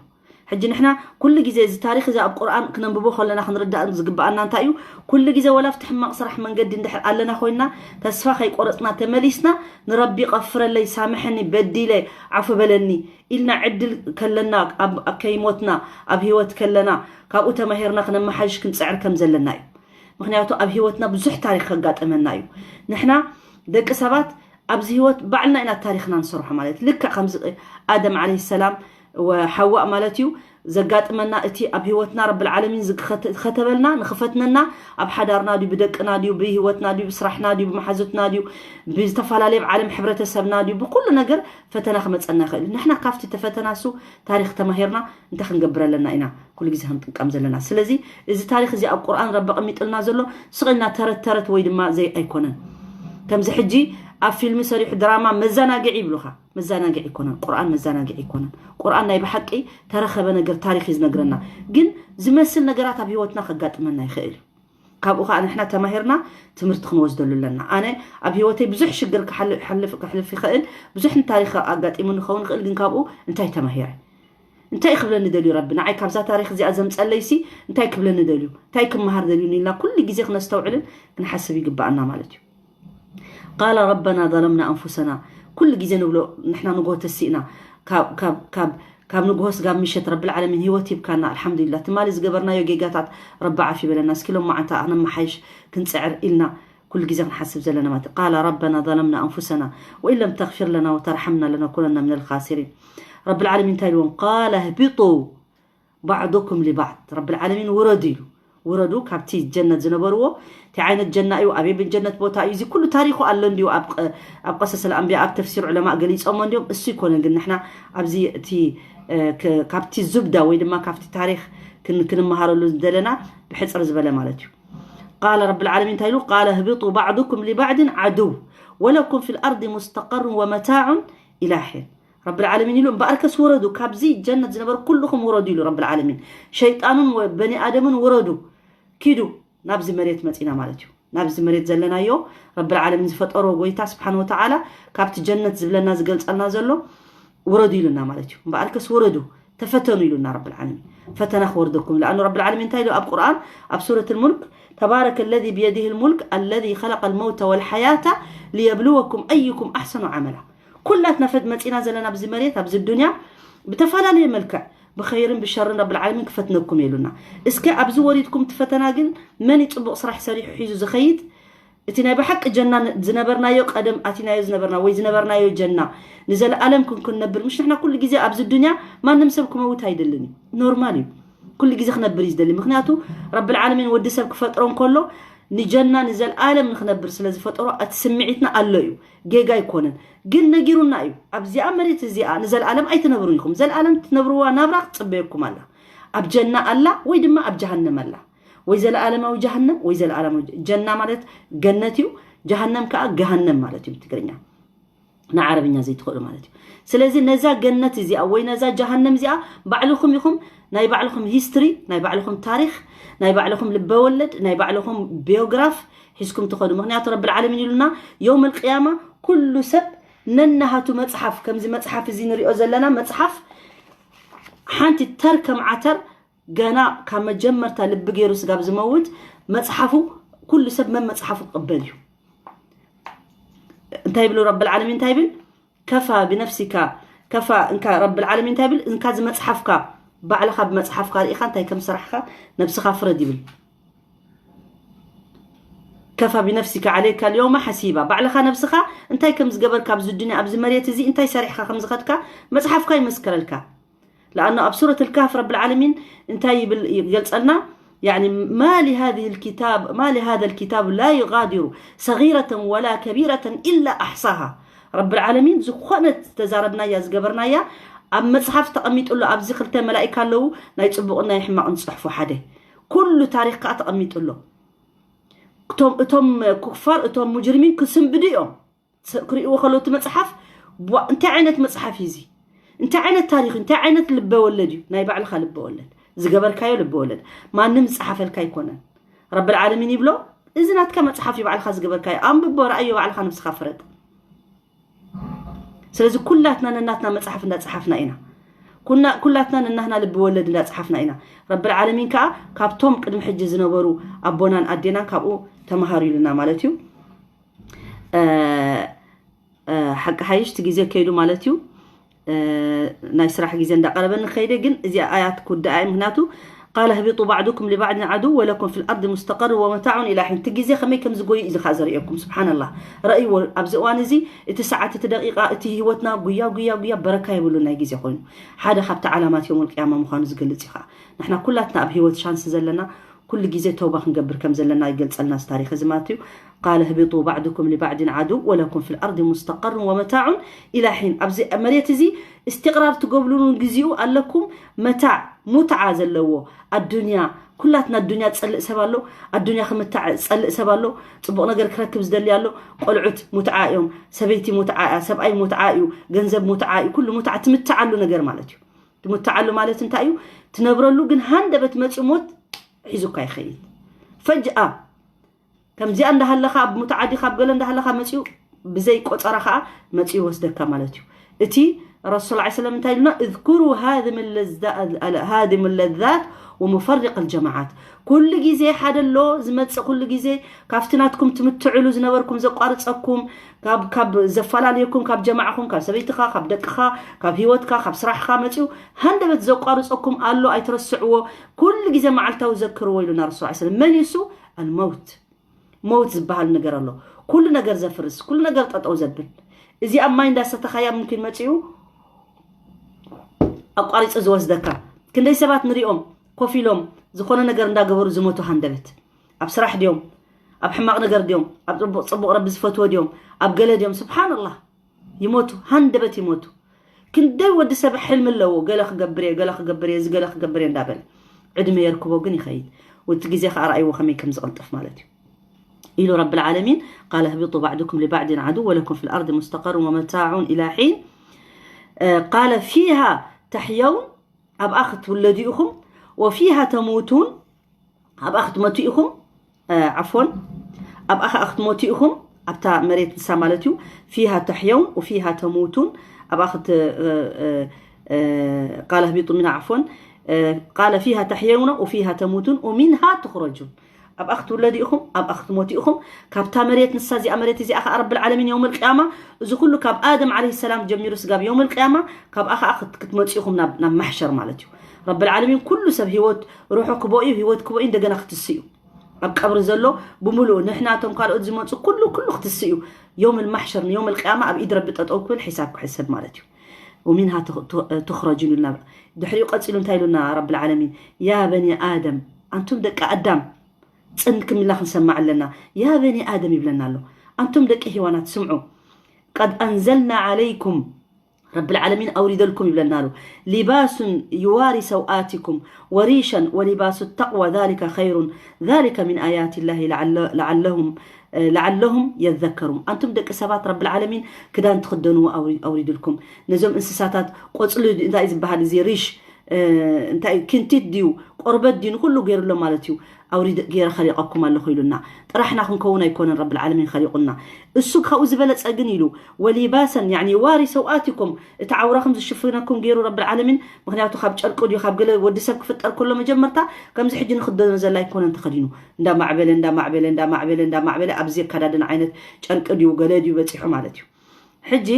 ሕጂ ንሕና ኩሉ ግዜ እዚ ታሪክ እዚ ኣብ ቁርኣን ክነንብቦ ከለና ክንርዳእ ዝግበኣና እንታይ እዩ ኩሉ ግዜ ወላ ኣብቲ ሕማቕ ስራሕ መንገዲ እንድሕር ኣለና ኮይንና ተስፋ ከይቆረፅና ተመሊስና ንረቢ ቀፍረለይ ሳምሐኒ በዲለ ዓፉ በለኒ ኢልና ዕድል ከለና ከይሞትና ኣብ ህይወት ከለና ካብኡ ተማሂርና ክነመሓይሽ ክንፅዕር ከም ዘለና እዩ ምክንያቱ ኣብ ህይወትና ብዙሕ ታሪክ ከጋጠመና እዩ። ንሕና ደቂ ሰባት ኣብዚ ህይወት ባዕልና ኢና ታሪክና ንሰርሖ። ማለት ልክዕ ከምዚ ኣደም ዓለይሂ ሰላም ወሓዋእ ማለት እዩ ዘጋጥመና፣ እቲ ኣብ ህይወትና ረብል ዓለሚን ዝከተ- ዝከተበልና ንክፈትነና፣ ኣብ ሓዳርና ድዩ፣ ብደቅና ድዩ፣ ብህይወትና ድዩ፣ ብስራሕና ድዩ፣ ብመሓዙትና ድዩ፣ ብዝተፈላለየ ኣብ ዓለም ሕብረተሰብና ድዩ፣ ብኩሉ ነገር ፈተና ክመፀና ይኽእል እዩ። ንሕና ካብቲ ተፈተናሱ ታሪክ ተማሂርና እንታይ ክንገብር ኣለና ኢና ኩሉ ግዜ ክንጥቀም ዘለና። ስለዚ እዚ ታሪክ እዚ ኣብ ቁርኣን ረቢ ኣቀሚጥልና ዘሎ ስቕ ኢልና ተረት ተረት ወይ ድማ ዘይ ኣይኮነን። ከምዚ ሕጂ ኣብ ፊልም ሰሪሑ ድራማ መዘናግዒ ይብሉኻ። መዘናግዒ ኣይኮነን ቁርኣን፣ መዘናግዒ ኣይኮነን ቁርኣን። ናይ ብሓቂ ተረኸበ ነገር ታሪክ እዩ ዝነግረና። ግን ዝመስል ነገራት ኣብ ህይወትና ከጋጥመና ይኽእል እዩ። ካብኡ ከዓ ንሕና ተማሂርና ትምህርቲ ክንወስደሉ ኣለና። ኣነ ኣብ ህይወተይ ብዙሕ ሽግር ክሓል- ክሓልፍ ክሕልፍ ይኽእል፣ ብዙሕ ታሪክ ኣጋጢሙ ንኸውን ይኽእል። ግን ካብኡ እንታይ ተማሂረ? እንታይ ክብለኒ ደልዩ ረቢ ንዓይ ካብዛ ታሪክ እዚኣ ዘምፀለይሲ? እንታይ ክብለኒ ደልዩ? እንታይ ክመሃር ደልዩ? ኢልና ኩሉ ግዜ ክነስተውዕልን ክንሓስብ ይግባኣና ማለት እዩ። ቃለ ረበና ዘለምና ኣንፉሰና። ኩሉ ግዜ ንብሎ ንሕና ንግሆ ተሲእና ካብ ካብ ካብ ካብ ንግሆ ስጋብ ምሸት ረብል ዓለሚን ህይወት ሂብካና ኣልሓምዱሊላ። ትማሊ ዝገበርናዮ ጌጋታት ረቢ ዓፍ ይበለና። እስኪ ሎም መዓልታ ነመሓይሽ ክንፅዕር ኢልና ኩሉ ግዜ ክንሓስብ ዘለና ማለት እዩ። ቃለ ረበና ዘለምና ኣንፉሰና ወኢን ለም ተግፊር ለና ወተርሓምና ለነኩነና ምን ልካሲሪን። ረብል ዓለሚን እንታይ ኢልዎም? ቃለ ህቢጡ ባዕዱኩም ሊባዕድ። ረብል ዓለሚን ውረዱ ኢሉ። ውረዱ ካብቲ ጀነት ዝነበርዎ። እቲ ዓይነት ጀና እዩ፣ ኣበይ ብን ጀነት ቦታ እዩ፣ እዚ ኩሉ ታሪኩ ኣሎ እንዲዩ። ኣብ ቀ- ኣብ ቀሰስ ኣልኣንቢያ ኣብ ተፍሲር ዑለማ ገሊፆሞ እንዲዮም። እሱ ይኮነ ግን ንሕና ኣብዚ እቲ እ፣ ከ- ካብቲ ዙብዳ ወይ ድማ ካብቲ ታሪክ ክን- ክንመሃረሉ ዝደለና ብሕፅር ዝበለ ማለት እዩ። ቃለ ረብል ዓለሚን እንታይ ኢሉ? ቃለ ህቢጡ ባዕዱኩም ሊባዕድን ዓድው ወለኩም ፊ ልኣርዲ ሙስተቀሩን ወመታዑን ኢላ ሒን። ረብል ዓለሚን ኢሉ እምበኣርከስ ውረዱ፣ ካብዚ ጀነት ዝነበሩ ኩልኹም ውረዱ ኢሉ ረብል ዓለሚን። ሸይጣኑን ወ- በኒ ኣደምን ውረዱ፣ ኪዱ ናብዚ መሬት መፂና ማለት እዩ። ናብዚ መሬት ዘለናዮ ረብል ዓለሚን ዝፈጠሮ ጎይታ ስብሓን ወተዓላ ካብቲ ጀነት ዝብለና ዝገልፀልና ዘሎ ውረዱ ኢሉና ማለት እዩ። እምበኣርከስ ውረዱ ተፈተኑ ኢሉና ረብል ዓለሚን። ፈተና ክወርደኩም ለኣኑ ረብል ዓለሚን እንታይ ኢሉ ኣብ ቁርኣን ኣብ ሱረት ልሙልክ ተባረከ ለዚ ብየዲህ ልሙልክ ኣለዚ ከለቀ ልመውተ ወልሓያተ ሊየብልወኩም ኣዩኩም ኣሕሰኑ ዓመላ። ኩላትና ፈት መፂና ዘለና ኣብዚ መሬት ኣብዚ ዱንያ ብተፈላለየ መልክዕ ብኸይርን ብሸርን ረብል ዓለሚን ክፈትነኩም ኢሉና። እስከ ኣብዚ ወሪድኩም እቲ ፈተና ግን መን እዩ ፅቡቕ ስራሕ ሰሪሑ ሒዙ ዝኸይድ? እቲ ናይ ብሓቂ ጀና ን- ዝነበርናዮ ቀደም ኣቲናዮ ዝነበርና ወይ ዝነበርናዮ ጀና ንዘለኣለም ክንክንነብር ምሽ ንሕና ኩሉ ግዜ ኣብዚ ዱንያ ማንም ሰብ ክመውት ኣይደልን እዩ። ኖርማል እዩ። ኩሉ ግዜ ክነብር እዩ ዝደሊ። ምክንያቱ ረብል ዓለሚን ወዲ ሰብ ክፈጥሮ እንከሎ ንጀና ንዘለኣለም ንክነብር ስለ ዝፈጠሮ እቲ ስምዒትና ኣሎ እዩ። ጌጋ ኣይኮነን ግን ነጊሩና እዩ። ኣብዚኣ መሬት እዚኣ ንዘለኣለም ኣይትነብሩን ኢኹም። ዘለኣለም ትነብርዋ ናብራ ክትፅበየኩም ኣላ። ኣብ ጀና ኣላ ወይ ድማ ኣብ ጀሃነም ኣላ። ወይ ዘለኣለማዊ ጀሃነም ወይ ዘለኣለማዊ ጀ- ጀና ማለት ገነት እዩ። ጀሃነም ከዓ ገሃነም ማለት እዩ ብትግርኛ። ንዓረብኛ ዘይትኽእሉ ማለት እዩ። ስለዚ ነዛ ገነት እዚኣ ወይ ነዛ ጀሃነም እዚኣ ባዕልኹም ኢኹም ናይ ባዕልኹም ሂስትሪ፣ ናይ ባዕልኹም ታሪክ፣ ናይ ባዕልኹም ልበወለድ፣ ናይ ባዕልኹም ቢዮግራፍ ሒዝኩም ትኸዱ። ምክንያቱ ረብል ዓለሚን ኢሉና የውም ልቅያማ ኩሉ ሰብ ነናሃቱ መፅሓፍ፣ ከምዚ መፅሓፍ እዚ ንሪኦ ዘለና መፅሓፍ ሓንቲ ተር ከም ዓተር ገና ካብ መጀመርታ ልቢ ገይሩ ስጋብ ዝመውት መፅሓፉ ኩሉ ሰብ መን መፅሓፉ ክቕበል እዩ። እንታይ ይብሉ ረብል ዓለሚን እንታይ ይብል? ከፋ ብነፍሲካ ከፋ እንካ ረብል ዓለሚን እንታይ ይብል? እንካ ዝመፅሓፍካ ባዕልኻ ብመፅሓፍካ ርኢኻ እንታይ ከም ሰራሕካ ነብስኻ ፍረድ ይብል። ከፋ ብነፍሲካ ዓለይካ ልዮማ ሓሲባ። ባዕልኻ ነብስኻ እንታይ ከም ዝገበርካ ኣብዚ ዱንያ ኣብዚ መሬት እዚ እንታይ ሰሪሕካ ከም ዝኸድካ መፅሓፍካ ይመስከረልካ። ለኣኑ ኣብ ሱረት ልካፍ ረብል ዓለሚን እንታይ ይብል ይገልፀልና? يعني ما لهذه الكتاب ما لهذا الكتاب لا يغادر صغيرة ولا كبيرة إلا أحصاها። ረብል ዓለሚን ዝኾነት ዝተዛረብናያ ዝገበርናያ ኣብ መፅሓፍ ተቐሚጡ ኣሎ። ኣብዚ ክልተ መላኢካ ኣለዉ ናይ ፅቡቕን ናይ ሕማቕን ዝፅሕፉ ሓደ ኩሉ ታሪክ ከዓ ተቐሚጡ ኣሎ። እቶም እቶም ኩፋር እቶም ሙጅሪሚን ክስንብዱ እዮም። ስ- ክርእይዎ ከለዉ እቲ መፅሓፍ ቧ- እንታይ ዓይነት መፅሓፍ እዩ እዚ? እንታይ ዓይነት ታሪክ እንታይ ዓይነት ልበ ወለድ እዩ? ናይ ባዕልካ ልበ ወለድ ዝገበርካዮ ልበ ወለድ ማንም ዝፀሓፈልካ ኣይኮነን። ረብል ዓለሚን ይብሎ እዚ ናትካ መፅሓፍ እዩ ባዕልካ ዝገበርካዮ ኣንብቦ ረኣዮ ባዕልካ ነብስካ ፍረድ። ስለዚ ኩላትና ነናትና መፅሓፍ እንዳፀሓፍና ኢና። ኩና- ኩላትና ነናህና ልቢ ወለድ እንዳፀሓፍና ኢና። ረብል ዓለሚን ከዓ ካብቶም ቅድሚ ሕጂ ዝነበሩ ኣቦናን ኣዴናን ካብኡ ተምሃሩ ኢሉና ማለት እዩ። እ፣ እ፣ ሓቂ ሓይሽ እቲ ግዜ ከይዱ ማለት እዩ። እ፣ ናይ ስራሕ ግዜ እንዳቀረበ ንኸይደ ግን እዚኣ ኣያት ክውድኣ እየ። ምክንያቱ قال اهبطوا بعضكم لبعض عدو ولكم في الأرض مستقر ومتاع إلى حين። እቲ ግዜ ከመይ ከም ዝጎዩ እዩ ዝኻ ዘርእየኩም። ስብሓንላህ፣ ረእይዎ። ኣብዚ እዋን እዚ እቲ ሰዓት፣ እቲ ደቂቃ፣ እቲ ህይወትና ጉያ ጉያ ጉያ በረካ የብሉ ናይ ግዜ ኮይኑ ሓደ ካብቲ ዓላማት የውመል ቅያማ ምዃኑ ዝገልጽ እዩ። ከዓ ንሕና ኩላትና ኣብ ህይወት ሻንስ ዘለና ኩሉ ግዜ ተውባ ክንገብር ከም ዘለና ይገልጸልና እዚ ታሪክ እዚ ማለት እዩ። قال اهبطوا بعضكم لبعض عدو ولكم في الأرض مستقر ومتاع إلى حين። ኣብዚ መሬት እዚ እስትቅራር ትገብሉን ግዜኡ ኣለኩም። መታዕ ሙትዓ ዘለዎ ኣዱንያ፣ ኩላትና ኣዱንያ ዝጸልእ ሰብ ኣሎ። ኣዱንያ ክምታዕ ዝጸልእ ሰብ ኣሎ። ጽቡቕ ነገር ክረክብ ዝደሊ ኣሎ። ቆልዑት ሙትዓ እዮም። ሰበይቲ ሙትዓ እያ። ሰብኣይ ሙትዓ እዩ። ገንዘብ ሙትዓ እዩ። ኩሉ ሙትዓ ትምትዓሉ ነገር ማለት እዩ። ትምትዓሉ ማለት እንታይ እዩ? ትነብረሉ ግን ሃንደበት መጺኡ ሞት ሒዙካ ይኸይድ። ፈጅኣ ከምዚኣ እንዳሃለኻ ኣብ ሙትዓ ዲኻ ኣብ ገለ እንዳሃለኻ መጺኡ ብዘይ ቆጸራ ከዓ መጺኡ ይወስደካ ማለት እዩ። እቲ ረሱል ላ ሰለም እንታይ ኢሉና? اذكروا هاذم اللذ-، هاذم اللذات ومفرق الجماعات። ኩሉ ግዜ ሓደ ኣሎ ዝመጽእ፣ ኩሉ ግዜ ካብቲ ናትኩም ትምትዕሉ ዝነበርኩም ዘቋርጸኩም፣ ካብ፣ ካብ ዘፈላለየኩም፣ ካብ ጀማዕኹም፣ ካብ ሰበይትኻ፣ ካብ ደቅኻ፣ ካብ ህይወትካ፣ ካብ ስራሕኻ መጺኡ ሃንደበት ዘቋርጸኩም ኣሎ። ኣይትረስዕዎ። ኩሉ ግዜ መዓልታዊ ዘክርዎ ኢሉና ረሱል ላ ሰለም። መን እዩ እሱ? ኣልመውት። መውት ዝበሃል ነገር ኣሎ። ኩሉ ነገር ዘፍርስ፣ ኩሉ ነገር ጠጠው ዘብል። እዚ ኣብ ማይ እንዳሰተኻያ ምምኪን መጺኡ ኣቋሪጹ ዝወስደካ። ክንደይ ሰባት ንሪኦም ኮፍ ኢሎም ዝኾነ ነገር እንዳገበሩ ዝሞቱ ሃንደበት። ኣብ ስራሕ ድዮም? ኣብ ሕማቕ ነገር ድዮም? ኣብ ጽቡቕ፣ ጽቡቕ ረቢ ዝፈትዎ ድዮም? ኣብ ገለ ድዮም? ስብሓንላህ፣ ይሞቱ፣ ሃንደበት ይሞቱ። ክንደይ ወዲ ሰብ ሕልሚ ኣለዎ፣ ገለ ክገብር እየ፣ ገለ ክገብር እየ፣ እዚ ገለ ክገብር እየ እንዳበለ ዕድመ የርክቦ ግን ይኸይድ። ወቲ ግዜ ከዓ ረኣይዎ ከመይ ከም ዝቕልጥፍ ማለት እዩ። ኢሉ ረብል ዓለሚን፣ قال اهبطوا بعضكم لبعض عدو ولكم في الأرض مستقر ومتاع إلى حين. እ፣ قال فيها تحيون፣ ኣብኣ ክትውለዱ ኢኹም፣ وفيها تموتون، ኣብኣ ክትመቱ ኢኹም። እ፣ ዓፎን፣ ኣብኣ ከዓ ክትመቱ ኢኹም። ኣብታ መሬት ንሳ ማለት እዩ። فيها تحيون وفيها تموتون። ኣብኣ ክት-፣ እ፣ እ፣ እ፣ قال اهبطوا منها عفوا. እ፣ قال فيها تحيون وفيها تموتون ومنها تخرجون። ኣብኣ ክትውለዱ ኢኹም፣ ኣብኣ ክትሞቱ ኢኹም። ካብታ መሬት ንሳ እዚኣ መሬት እዚኣ ከዓ ረብል ዓለሚን የውመል ቅያማ፣ እዚ ኩሉ ካብ ኣደም ዓለይሂ ሰላም ጀሚሩ ስጋብ የውመል ቅያማ፣ ካብኣ ከዓ ክት-፣ ክትመጹ ኢኹም ናብ፣ ናብ ማሕሸር ማለት እዩ። ረብል ዓለሚን ኩሉ ሰብ ህይወት ሩሑ ክቦ እዩ፣ ህይወት ክቦ እዩ፣ እንደገና ክትስ እዩ። ኣብ ቀብሪ ዘሎ ብምሉኡ ንሕና እቶም ካልኦት ዝመጹ ኩሉ፣ ኩሉ ክትስ እዩ። የውመል ማሕሸር ንየውመል ቅያማ ኣብ ኢድ ረቢ ጠጠው ክብል ሒሳብ ክሕሰብ ማለት እዩ። ومنها تخ-، تخ-، تخرجون ኢሉና። ድሕሪኡ ቀጺሉ እንታይ ኢሉና ረብል ዓለሚን? يا بني آدم، ኣንቱም ደቂ ኣዳም፣ ጽን ክምላ ክንሰማዕ ኣለና። يا بني آدم ይብለና ኣሎ። ኣንቱም ደቂ ሄዋናት ስምዑ። قد أنزلنا عليكم፣ ረብል ዓለሚን ኣውሪደልኩም ይብለና ኣሎ። لباس يواري سوآتكم وريشا ولباس التقوى ذلك خير ذلك من آيات الله لعل-، لعلهم، እ፣ لعلهم يذكرون። ኣንቱም ደቂ ሰባት ረብል ዓለሚን ክዳን ትኽደንዎ ኣውሪ-፣ ኣውሪድልኩም። ነዞም እንስሳታት ቆጽሊ እንታይ እዩ ዝበሃል እዚ ሪሽ፣ እ፣ እንታይ እዩ፣ ክንቲት ድዩ፣ ቆርበት ድዩ፣ ንኹሉ ገይሩሎ ማለት እዩ። ኣውሪድ-፣ ገይረ ኸሊቐኩም ኣለኹ ኢሉና። ጥራሕና ክንከውን ኣይኮነን ረብል ዓለሚን ኸሊቑና። እሱ ካብኡ ዝበለጸ ግን ኢሉ፣ ولباسا، يعني يواري سوآتكم፣ እቲ ዓውራኹም ዝሽፍነኩም ገይሩ ረብል ዓለሚን። ምኽንያቱ ካብ ጨርቂ ድዩ፣ ካብ ገለ ወዲ ሰብ ክፍጠር ከሎ መጀመርታ ከምዚ ሕጂ ንኽደኖ ዘላ ኣይኮነን ተኸዲኑ። እንዳማዕበለ፣ እንዳማዕበለ፣ እንዳማዕበለ፣ እንዳማዕበለ ኣብዚ ኣከዳድና ዓይነት ጨርቂ ድዩ፣ ገለ ድዩ በጺሑ ማለት እዩ። ሕጂ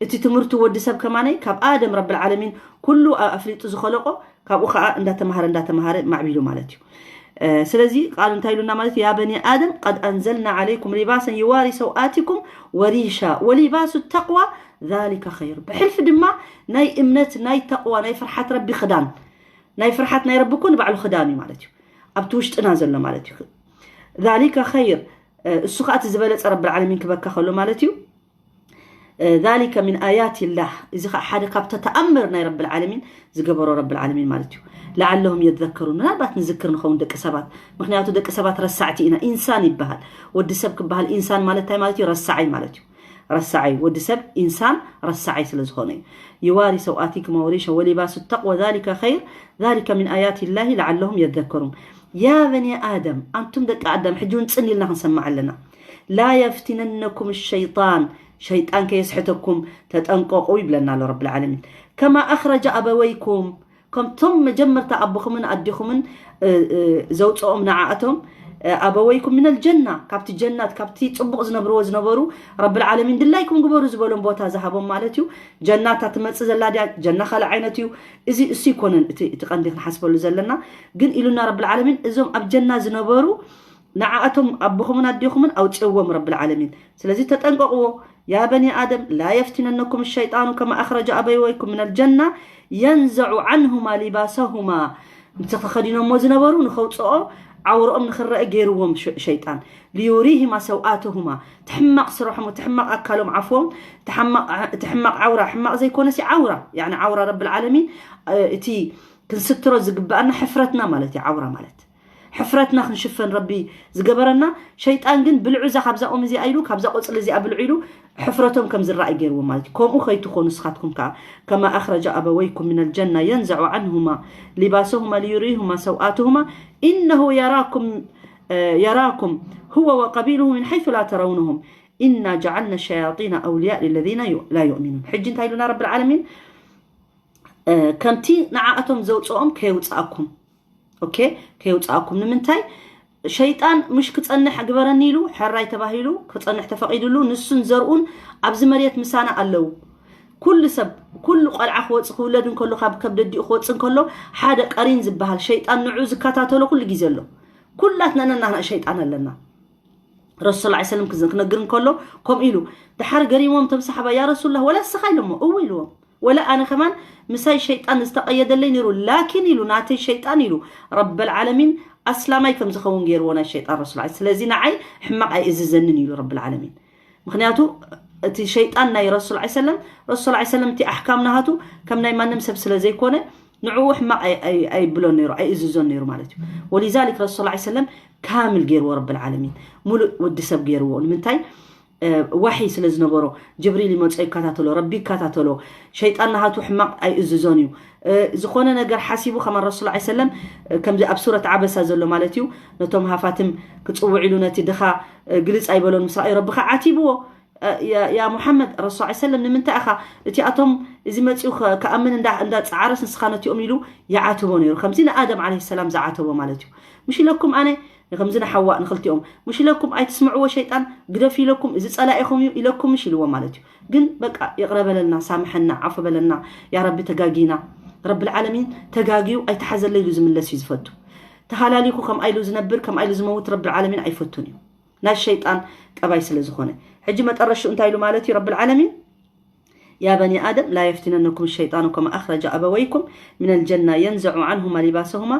እቲ ትምህርቱ ወዲ ሰብ ከማነይ ካብ ኣደም ረብል ዓለሚን ኩሉ ኣ-፣ ኣፍሊጡ ዝኸለቆ ካብኡ ከዓ እንዳተምሃረ፣ እንዳተምሃረ ማዕቢሉ ማለት እዩ። እ፣ ስለዚ ቃሉ እንታይ ኢሉና ማለት እዩ? يا بني آدم قد أنزلنا عليكم لباسا يواري سوآتكم وريشا ولباس التقوى ذلك خير። ብሕልፊ ድማ ናይ እምነት፣ ናይ ተቕዋ፣ ናይ ፍርሓት ረቢ ክዳን፣ ናይ ፍርሓት ናይ ረቢ እኮ ንባዕሉ ክዳን እዩ ማለት እዩ። ኣብቲ ውሽጥና ዘሎ ማለት እዩ። ذلك خير፣ እ፣ እሱ ከዓ እቲ ዝበለጸ ረብል ዓለሚን ክበካ ከሎ ማለት እዩ። እ፣ ذلك من آيات الله። እዚ ከዓ ሓደ ካብቲ ተኣምር ናይ ረብል ዓለሚን ዝገበሮ ረብል ዓለሚን ማለት እዩ። لعلهم يذكرون፣ ምናልባት ንዝክር ንኸውን ደቂ ሰባት። ምኽንያቱ ደቂ ሰባት ረሳዕቲ ኢና። ኢንሳን ይበሃል። ወዲ ሰብ ክበሃል ኢንሳን ማለት እንታይ ማለት እዩ? ረሳዓይ ማለት እዩ። ረሳዓይ፣ ወዲ ሰብ ኢንሳን ረሳዓይ ስለ ዝኾነ እዩ። يواري سوآتكم وريشا ولباس التقوى ذلك خير ذلك من آيات الله لعلهم يذكرون. يا بني آدم، ኣንቱም ደቂ ኣዳም፣ ሕጂ እውን ጽን ኢልና ክንሰማዕ ኣለና። لا يفتننكم الشيطان، ሸይጣን ከየስሕተኩም ተጠንቀቑ ይብለና ኣሎ ረብል ዓለሚን። كما أخرج أبويكم، ከምቶም መጀመርታ ኣቦኹምን ኣዴኹምን፣ እ፣ እ፣ ዘውፅኦም ንዓኣቶም፣ ኣበወይኩም ሚነል ጀና፣ ካብቲ ጀናት፣ ካብቲ ጽቡቕ ዝነብርዎ ዝነበሩ፣ ረብል ዓለሚን ድላይኩም ግበሩ ዝበሎም ቦታ ዝሃቦም ማለት እዩ። ጀና እታ ትመጽእ ዘላ ድያ፣ ጀና ካልእ ዓይነት እዩ። እዚ እሱ ይኮነን እቲ እቲ ቀንዲ ክንሓስበሉ ዘለና። ግን ኢሉና ረብል ዓለሚን እዞም ኣብ ጀና ዝነበሩ ንዓኣቶም ኣቦኹምን ኣዴኹምን ኣውፅእዎም ረብል ዓለሚን። ስለዚ ተጠንቀቕዎ። ያ በኒ ኣደም ላ የፍቲነነኩም ሸይጣኑ ከማ ኣኽረጀ ኣበወይኩም ሚነል ጀና የንዘዑ ዓንሁማ ሊባሰሁማ፣ እቲ ተኸዲኖሞ ዝነበሩ ንኸውፅኦ ዓውረኦም ንኽረአ ገይርዎም ሸ- ሸይጣን። ሊዩሪሂማ ሰውኣትሁማ፣ እቲ ሕማቕ ስርሖም፣ እቲ ሕማቕ ኣካሎም ዓፍዎም፣ እቲ ሕማቕ ዓውራ፣ ሕማቕ ዘይኮነሲ ዓውራ፣ ያኒ ዓውራ ረብል ዓለሚን እቲ ክንስትሮ ዝግበኣና ሕፍረትና ማለት እዩ። ዓውራ ማለት ሕፍረትና ክንሽፈን ረቢ ዝገበረና። ሸይጣን ግን ብልዑ እዛ ካብዛ ኦም እዚኣ ኢሉ ካብዛ ቆፅሊ እዚኣ ብልዑ ኢሉ ሕፍረቶም ከም ዝረኣይ ገይርዎ ማለት እዩ። ከምኡ ከይትኾኑ ንስኻትኩም ከዓ ከማ ኣኽረጃ ኣበወይኩም ሚነል ጀና የንዘዑ ዓንሁማ ሊባሰሁማ ሊዩሪሁማ ሰውኣትሁማ ኢነሁ የራኩም የራኩም ሁወ ወቀቢሉሁ ምን ሓይሱ ላ ተረውነሁም ኢና ጀዓልና ሸያጢና ኣውልያ ሊለዚና ላ ዩእሚኑን። ሕጂ እንታይ ኢሉና ረብል ዓለሚን? ከምቲ ንዓኣቶም ዘውፅኦም ከየውፅኣኩም። ኦኬ፣ ከየውፅኣኩም። ንምንታይ? ሸይጣን ምሽ ክፀንሕ ግበረኒ ኢሉ ሕራይ ተባሂሉ ክፀንሕ ተፈቒዱሉ ንሱን ዘርኡን ኣብዚ መሬት ምሳና ኣለዉ። ኩሉ ሰብ፣ ኩሉ ቆልዓ ክወፅእ ክውለድ እንከሎ፣ ካብ ከብደዲኡ ክወፅእ እንከሎ ሓደ ቀሪን ዝበሃል ሸይጣን ንዑ ዝከታተሎ ኩሉ ግዜ ኣሎ። ኩላትና ነናህና ሸይጣን ኣለና። ረሱል ላ ሰለም ክነግር እንከሎ ከምኡ ኢሉ ድሓር ገሪሞም ተምሳሓባ ያ ረሱላ ወላ ስኻ ኢሎሞ እው ኢልዎም። ወላ ኣነ ከማን ምሳይ ሸይጣን ዝተቐየደለይ ነይሩ። ላኪን ኢሉ ናተይ ሸይጣን ኢሉ ረበል ዓለሚን ኣስላማይ ከም ዝኸውን ገይርዎ ናይ ሸይጣን ረሱል ላ። ስለዚ ንዓይ ሕማቕ ኣይእዝዘንን ኢሉ ረብል ዓለሚን። ምክንያቱ እቲ ሸይጣን ናይ ረሱል ላ ሰለም ረሱል ላ ሰለም እቲ ኣሕካም ናሃቱ ከም ናይ ማንም ሰብ ስለ ዘይኮነ ንዕኡ ሕማቕ ኣይብሎን ነይሩ ኣይእዝዞን ነይሩ ማለት እዩ። ወሊዛሊክ ረሱል ላ ሰለም ካምል ገይርዎ ረብል ዓለሚን፣ ሙሉእ ወዲ ሰብ ገይርዎ። ንምንታይ? ዋሒ ስለ ዝነበሮ ጅብሪል ይመጾ ይከታተሎ፣ ረቢ ይከታተሎ። ሸይጣን ናሃቱ ሕማቕ ኣይእዝዞን እዩ። ዝኾነ ነገር ሓሲቡ ከማን ረሱል ላ ሰለም ከምዚ ኣብ ሱረት ዓበሳ ዘሎ ማለት እዩ፣ ነቶም ሃፋትም ክጽውዕ ኢሉ ነቲ ድኻ ግልጽ ኣይበሎን ምስ ረኣዩ ረቢ ከዓ ዓቲብዎ። ያ ሙሓመድ ረሱል ላ ሰለም ንምንታይ ኢኻ እቲኣቶም እዚ መፂኡ ክኣምን እንዳፃዓረስ ንስኻ ነቲኦም ኢሉ ይዓትቦ ነይሩ። ከምዚ ንኣደም ዓለ ሰላም ዝዓተቦ ማለት እዩ። ምሽ ኢለኩም ኣነ ንከምዚ ንሓዋእ ንክልቲኦም ምሽ ኢለኩም ኣይትስምዕዎ ሸይጣን ግደፍ ኢለኩም እዚ ፀላኢኹም እዩ ኢለኩም ምሽ ኢልዎ ማለት እዩ። ግን በቃ ይቕረ በለልና ሳምሐና ዓፉ በለልና ያ ረቢ ተጋጊና። ረብል ዓለሚን ተጋግዩ ኣይተሓዘለ ኢሉ ዝምለስ እዩ ዝፈቱ። ተሃላሊኩ ከምኣ ኢሉ ዝነብር ከምኣ ኢሉ ዝመውት ረብል ዓለሚን ኣይፈቱን እዩ። ናይ ሸይጣን ጠባይ ስለ ዝኾነ ሕጂ መጠረሽኡ እንታይ ኢሉ ማለት እዩ ረብል ዓለሚን? يا بني آدم لا يفتننكم الشيطان كما أخرج أبويكم من الجنة ينزع عنهما لباسهما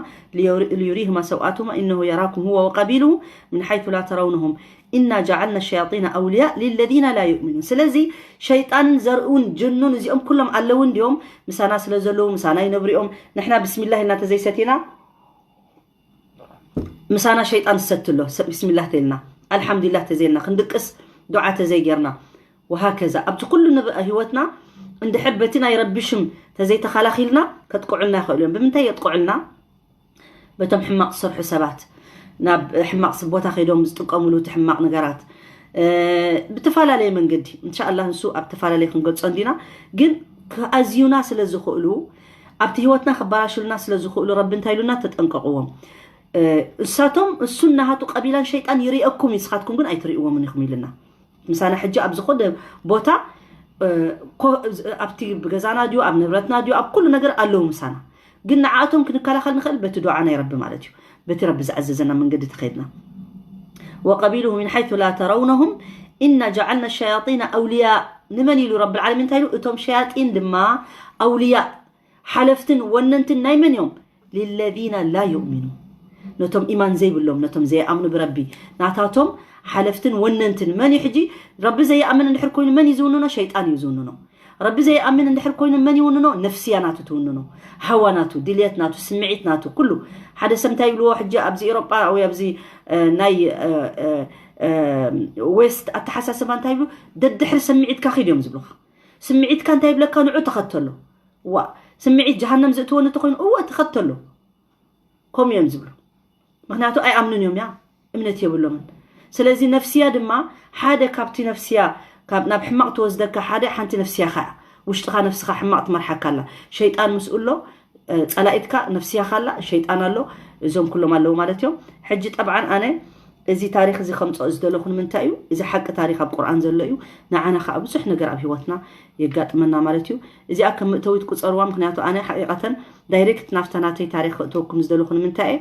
ليريهما سوآتهما إنه يراكم هو وقبيله من حيث لا ترونهم إنا جعلنا الشياطين أولياء للذين لا يؤمنون። ስለዚ ሸይጣንን ዘርኡን ጅኑን እዚኦም ኩሎም ኣለዉ እንዲዮም ምሳና ስለ ዘለዉ ምሳና ይነብሩ እዮም። ንሕና ብስሚላህ ኢልና ተዘይሰቲና ምሳና ሸይጣን ዝሰቲ ኣሎ። ብስሚላህ ተይልና ኣልሓምዱሊላህ ተዘይልና ክንድቅስ ዱዓ ተዘይጌርና ወሃከዛ ኣብቲ ኩሉ ንብኣ ህይወትና እንድሕር በቲ ናይ ረቢ ሽም ተዘይተኸላኺልና ከጥቅዑልና ይኽእሉ እዮም። ብምንታይ የጥቅዑልና? በቶም ሕማቕ ዝሰርሑ ሰባት ናብ ሕማቕ ቦታ ከይዶም ዝጥቀምሉ እቲ ሕማቕ ነገራት ብተፈላለየ መንገዲ እንሻላ ንሱ ኣብ ተፈላለየ ክንገልጾ እንዲና። ግን ክኣዝዩና ስለ ዝኽእሉ ኣብቲ ህይወትና ክበላሽሉና ስለ ዝኽእሉ ረቢ እንታይ ኢሉና? ተጠንቀቕዎም። እሳቶም እሱን ናሃቱ ቀቢላን ሸይጣን ይርእየኩም እዩ፣ ንስኻትኩም ግን ኣይትርእይዎምን ኢኹም ኢልና። ምሳና ሕጂ ኣብ ዝኾነ ቦታ ኣብቲ ገዛና ድዩ ኣብ ንብረትና ድዩ ኣብ ኩሉ ነገር ኣለዉ ምሳና። ግን ንዓኣቶም ክንከላኸል ንኽእል በቲ ዱዓ ናይ ረቢ ማለት እዩ። በቲ ረቢ ዝኣዘዘና መንገዲ ተኸይድና وقبيله من حيث لا ترونهم إنا جعلنا الشياطين أولياء ንመን ኢሉ ረብል ዓለሚን እንታይ ኢሉ? እቶም ሸያጢን ድማ ኣውልያ ሓለፍትን ወነንትን ናይ መን እዮም? للذين لا يؤمنون ነቶም ኢማን ዘይብሎም ነቶም ዘይኣምኑ ብረቢ ናታቶም ሓለፍትን ወነንትን መን እዩ? ሕጂ ረቢ ዘይኣምን እንድሕር ኮይኑ መን እዩ ዝውንኖ? ሸይጣን እዩ ዝውንኖ። ረቢ ዘይኣምን እንድሕር ኮይኑ መን ይውንኖ? ነፍስያ ናቱ ትውንኖ። ሃዋ ናቱ፣ ድልየት ናቱ፣ ስምዒት ናቱ፣ ኩሉ ሓደ ሰብ እንታይ ይብልዎ ሕጂ ኣብዚ ኤሮጳ ወይ ኣብዚ ናይ ዌስት ኣተሓሳስባ እንታይ ይብሉ? ደድሕሪ ስምዒትካ ኺድ እዮም ዝብሉኻ። ስምዒትካ እንታይ ይብለካ ንዑ ተኸተሎ። ዋ ስምዒት ጀሃነም ዝእትወኒ ተኾይኑ እወ ተኸተሎ። ከምኡ እዮም ዝብሉ። ምክንያቱ ኣይኣምኑን እዮም ያ እምነት የብሎምን። ስለዚ ነፍስያ ድማ ሓደ ካብቲ ነፍስያ ናብ ሕማቕ ትወስደካ ሓደ ሓንቲ ነፍስያ ኸዓ ውሽጥኻ ነፍስኻ ሕማቕ ትመርሓካ ኣላ። ሸይጣን ምስኡ ኣሎ። ፀላኢትካ ነፍስያኻ ኣላ ሸይጣን ኣሎ። እዞም ኩሎም ኣለዉ ማለት እዮም። ሕጂ ጠብዓን ኣነ እዚ ታሪኽ እዚ ከምፅኦ ዝደለኹ ንምንታይ እዩ? እዚ ሓቂ ታሪኽ ኣብ ቁርኣን ዘሎ እዩ። ንዓና ከዓ ብዙሕ ነገር ኣብ ህይወትና የጋጥመና ማለት እዩ። እዚኣ ከም ምእተዊት ቁፀርዋ፣ ምክንያቱ ኣነ ሓቂቀተን ዳይሬክት ናብታ ናተይ ታሪኽ ክእተወኩም ዝደለኹ ንምንታይ እየ?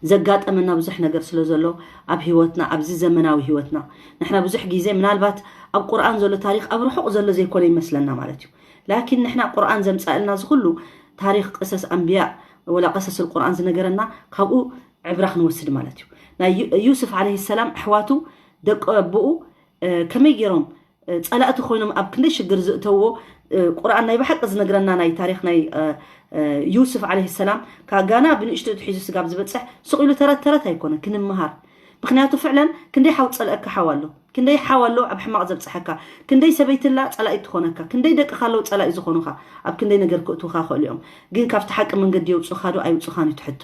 ዘጋጠመና ብዙሕ ነገር ስለ ዘሎ ኣብ ህይወትና፣ ኣብዚ ዘመናዊ ህይወትና ንሕና ብዙሕ ግዜ ምናልባት ኣብ ቁርኣን ዘሎ ታሪኽ ኣብ ርሑቕ ዘሎ ዘይኮነ ይመስለና ማለት እዩ። ላኪን ንሕና ቁርኣን ዘምፃእልና እዚ ኩሉ ታሪኽ ቅሰስ ኣንብያ ወላ ቀሰስ ቁርኣን ዝነገረና ካብኡ ዕብራ ክንወስድ ማለት እዩ። ናይ ዩ- ዩስፍ ዓለይሂ ሰላም ኣሕዋቱ ደቂ ኣቦኡ እ፣ ከመይ ገይሮም እ፣ ፀላእቲ ኮይኖም ኣብ ክንደይ ሽግር ዝእተዎ እ፣ ቁርኣን ናይ ብሓቂ ዝነግረና ናይ ታሪኽ ናይ እ፣ እ፣ ዩስፍ ዓለይሂ ሰላም ካብ ጋና ብንእሽቱ ትሒዙ ስጋብ ዝበፅሕ ስቕ ኢሉ ተረት ተረት ኣይኮነን ክንምሃር። ምክንያቱ ፍዕለን ክንደይ ሓው ፀልአካ ሓው ኣሎ፣ ክንደይ ሓው ኣሎ ኣብ ሕማቕ ዘብፅሐካ፣ ክንደይ ሰበይትላ ፀላኢ ትኾነካ፣ ክንደይ ደቅኻ ኣለዉ ፀላኢ ዝኾኑኻ ኣብ ክንደይ ነገር ክእትውኻ ክእሉ እዮም። ግን ካብቲ ሓቂ መንገዲ የውፅኡኻ ዶ ኣይውፅኻን እዩ ትሕቶ።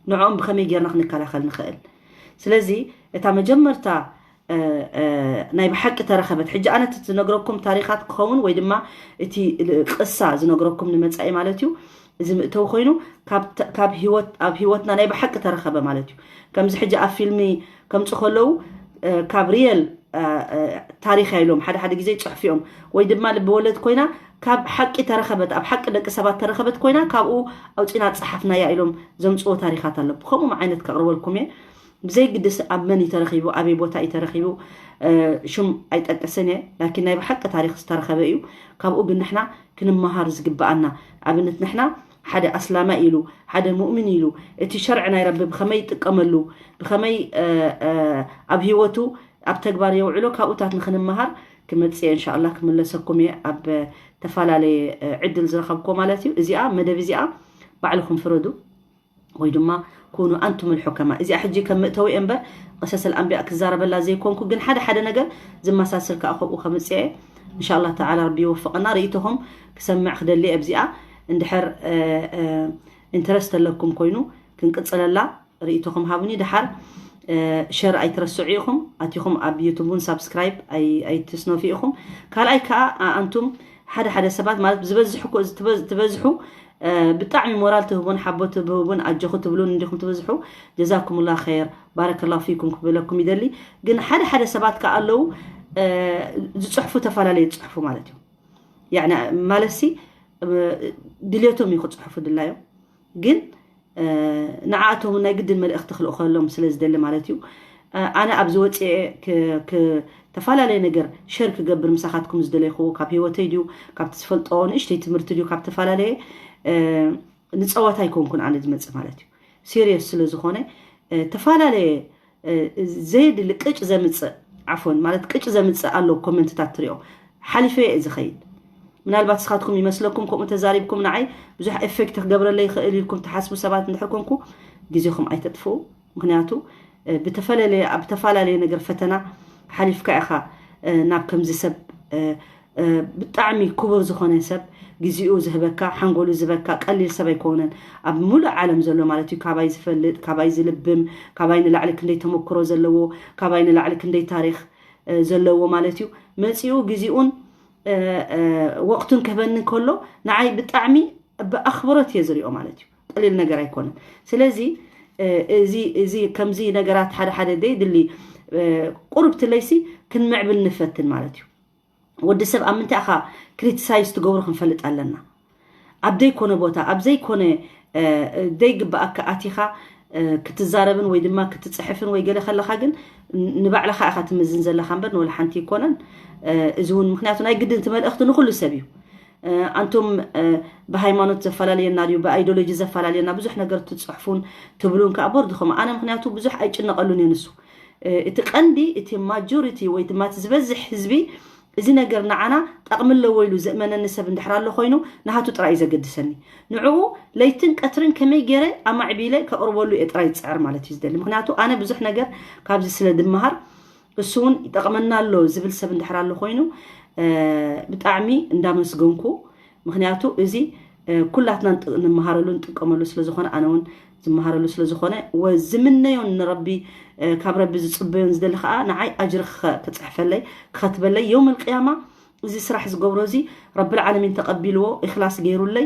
ንዕኦም ብኸመይ ጌርና ክንከላኸል ንኽእል? ስለዚ እታ መጀመርታ እ፣ እ፣ ናይ ብሓቂ ተረኸበት። ሕጂ ኣነ እቲ ዝነግረኩም ታሪኻት ክኸውን ወይ ድማ እቲ ል- ቅሳ ዝነግረኩም ንመጻኢ ማለት እዩ። እዚ ምእተው ኮይኑ ካብ ተ- ካብ ህይወት ኣብ ህይወትና ናይ ብሓቂ ተረኸበ ማለት እዩ። ከምዚ ሕጂ ኣብ ፊልሚ ከምፁ ከለዉ እ፣ ካብ ሪየል እ፣ እ፣ ታሪኽ እያ ኢሎም ሓደ ሓደ ግዜ ይፅሕፉ እዮም። ወይ ድማ ልቢ ወለድ ኮይና ካብ ሓቂ ተረኸበት፣ ኣብ ሓቂ ደቂ ሰባት ተረኸበት ኮይና ካብኡ ኣውፂና ፀሓፍናያ ኢሎም ዘምፅዎ ታሪኻት ኣሎ። ብከምኡ ዓይነት ከቕርበልኩም እየ። ብዘይ ግድስ ኣብ መን እዩ ተረኺቡ፣ ኣበይ ቦታ እዩ ተረኺቡ፣ እ፣ ሽም ኣይጠቅስን እየ። ላኪን ናይ ብሓቂ ታሪኽ ዝተረኸበ እዩ። ካብኡ ግን ንሕና ክንመሃር ዝግብኣና ኣብነት ንሕና ሓደ ኣስላማይ ኢሉ ሓደ ሙእሚን ኢሉ እቲ ሸርዕ ናይ ረቢ ብኸመይ ይጥቀመሉ ብኸመይ እ፣ እ፣ ኣብ ህይወቱ ኣብ ተግባር የውዕሎ ካብኡታት ንክንመሃር ክመፅእ እየ። እንሻላ ክምለሰኩም እየ ኣብ ተፈላለየ እ፣ ዕድል ዝረኸብኮ ማለት እዩ። እዚኣ መደብ እዚኣ ባዕልኹም ፍረዱ። ወይ ድማ ኩኑ ኣንቱም ልሑከማ። እዚኣ ሕጂ ከም ምእተዊ እየ እምበር ቅሰስ ኣልኣንቢያ ክዛረበላ ዘይኮንኩ፣ ግን ሓደ ሓደ ነገር ዝመሳሰል ከዓ ከምኡ ከምፅአ እየ። እንሻላ ተዓላ ረቢ ይወፍቐና። ርእይቶኹም ክሰምዕ ክደሊ እየ ኣብዚኣ። እንድሕር ኢንተረስት ኣለኩም ኮይኑ ክንቅፅለላ ርእይቶኹም ሃቡኒ። ድሓር ሸር ኣይትረስዑ ኢኹም፣ ኣቲኹም ኣብ ዩቱብ እውን ሳብስክራይብ ኣይትስነፉ ኢኹም። ካልኣይ ከዓ ኣንቱም ሓደ ሓደ ሰባት ማለት ዝበዝሑ ትበዝሑ ብጣዕሚ ሞራል ትህቡን ሓቦ ትህቡን ኣጆኹ ትብሉን እንዲኹም ትበዝሑ። ጀዛኩምላ ኸይር ባረከላሁ ፊኩም ክብለኩም ይደሊ። ግን ሓደ ሓደ ሰባት ከኣ ኣለዉ ዝፅሕፉ ተፈላለየ ዝፅሕፉ ማለት እዩ። ያኒ ማለትሲ ድልየቶም እዩ ክፅሕፉ ድላዮም ግን ንዓኣቶም ናይ ግድን መልእኽቲ ክልእኸሎም ስለ ዝደሊ ማለት እዩ። ኣነ ኣብዚ ወፅኤ ተፈላለየ ነገር ሸር ክገብር ምሳኻትኩም ዝደለይክዎ ካብ ህይወተይ ድዩ ካብቲ ዝፈልጦ ንእሽተይ ትምህርቲ ድዩ ካብ ተፈላለየ ንፀወታ ኣይኮንኩን ኣነ ዝመፅእ ማለት እዩ። ሲሪየስ ስለ ዝኾነ ተፈላለየ ዘየድሊ ቅጭ ዘምፅእ ዓፎን ማለት ቅጭ ዘምፅእ ኣሎ ኮመንትታት ትሪኦ ሓሊፈ እየ ዝኸይድ። ምናልባት ስኻትኩም ይመስለኩም ከምኡ ተዛሪብኩም ንዓይ ብዙሕ ኤፌክት ክገብረለይ ይኽእል ኢልኩም ትሓስቡ ሰባት እንድሕር ኮንኩ ግዜኹም ኣይተጥፍኡ። ምክንያቱ ብተፈላለየ ኣብ ተፈላለየ ነገር ፈተና ሓሊፍካ ኢኻ ናብ ከምዚ ሰብ ብጣዕሚ ክቡር ዝኾነ ሰብ ግዜኡ ዝህበካ ሓንጎሉ ዝህበካ ቀሊል ሰብ ኣይኮነን። ኣብ ሙሉእ ዓለም ዘሎ ማለት እዩ ካባይ ዝፈልጥ ካባይ ዝልብም ካባይ ንላዕሊ ክንደይ ተመክሮ ዘለዎ ካባይ ንላዕሊ ክንደይ ታሪኽ ዘለዎ ማለት እዩ መፂኡ ግዜኡን ወቅቱን ክህበኒ ከሎ ንዓይ ብጣዕሚ ብኣኽብሮት እየ ዝሪኦ ማለት እዩ። ቀሊል ነገር ኣይኮነን። ስለዚ እዚ እዚ ከምዚ ነገራት ሓደ ሓደ ደይ ድሊ ቁሩብ ትለይሲ ክንምዕብል ንፈትን ማለት እዩ። ወዲ ሰብ ኣብ ምንታይ ኢኻ ክሪቲሳይዝ ትገብሩ ክንፈልጥ ኣለና። ኣብ ዘይኮነ ቦታ ኣብ ዘይኮነ ዘይግባኣካ ኣቲኻ ክትዛረብን ወይ ድማ ክትፅሕፍን ወይ ገለ ከለኻ ግን ንባዕልኻ ኢኻ ትምዝን ዘለኻ እምበር ንወላ ሓንቲ ይኮነን። እዚ እውን ምክንያቱ ናይ ግድን እቲ መልእኽቲ ንኩሉ ሰብ እዩ። ኣንቱም ብሃይማኖት ዘፈላለየና ድዩ ብኣይዶሎጂ ዘፈላለየና ብዙሕ ነገር ትፅሕፉን ትብሉን ከዓ ቦርድኹም ኣነ ምክንያቱ ብዙሕ ኣይጭነቀሉን እየ ንሱ እቲ ቀንዲ እቲ ማጆሪቲ ወይ ድማ እቲ ዝበዝሕ ህዝቢ እዚ ነገር ንዓና ጠቕሚ ኣለዎ ኢሉ ዝእመነኒ ሰብ እንድሕር ኣሎ ኮይኑ ንሃቱ ጥራይ እዩ ዘገድሰኒ። ንዕኡ ለይትን ቀትርን ከመይ ገይረ ኣማዕቢለ ከቕርበሉ እየ ጥራይ ዝፅዕር ማለት እዩ ዝደሊ። ምክንያቱ ኣነ ብዙሕ ነገር ካብዚ ስለ ድመሃር እሱ እውን ይጠቕመና ኣሎ ዝብል ሰብ እንድሕር ኣሎ ኮይኑ ብጣዕሚ እንዳመስገንኩ ምክንያቱ እዚ ኩላትና ንምሃረሉ ንጥቀመሉ ስለዝኾነ ኣነ እውን ዝመሃረሉ ስለዝኾነ ዝምነዮን ንረቢ ካብ ረቢ ዝፅበዮን ዝደሊ ከዓ ንዓይ ኣጅሪ ክፅሕፈለይ ክኸትበለይ የውም ልቅያማ እዚ ስራሕ ዝገብሮ እዚ ረብልዓለሚን ተቐቢልዎ ኢክላስ ገይሩለይ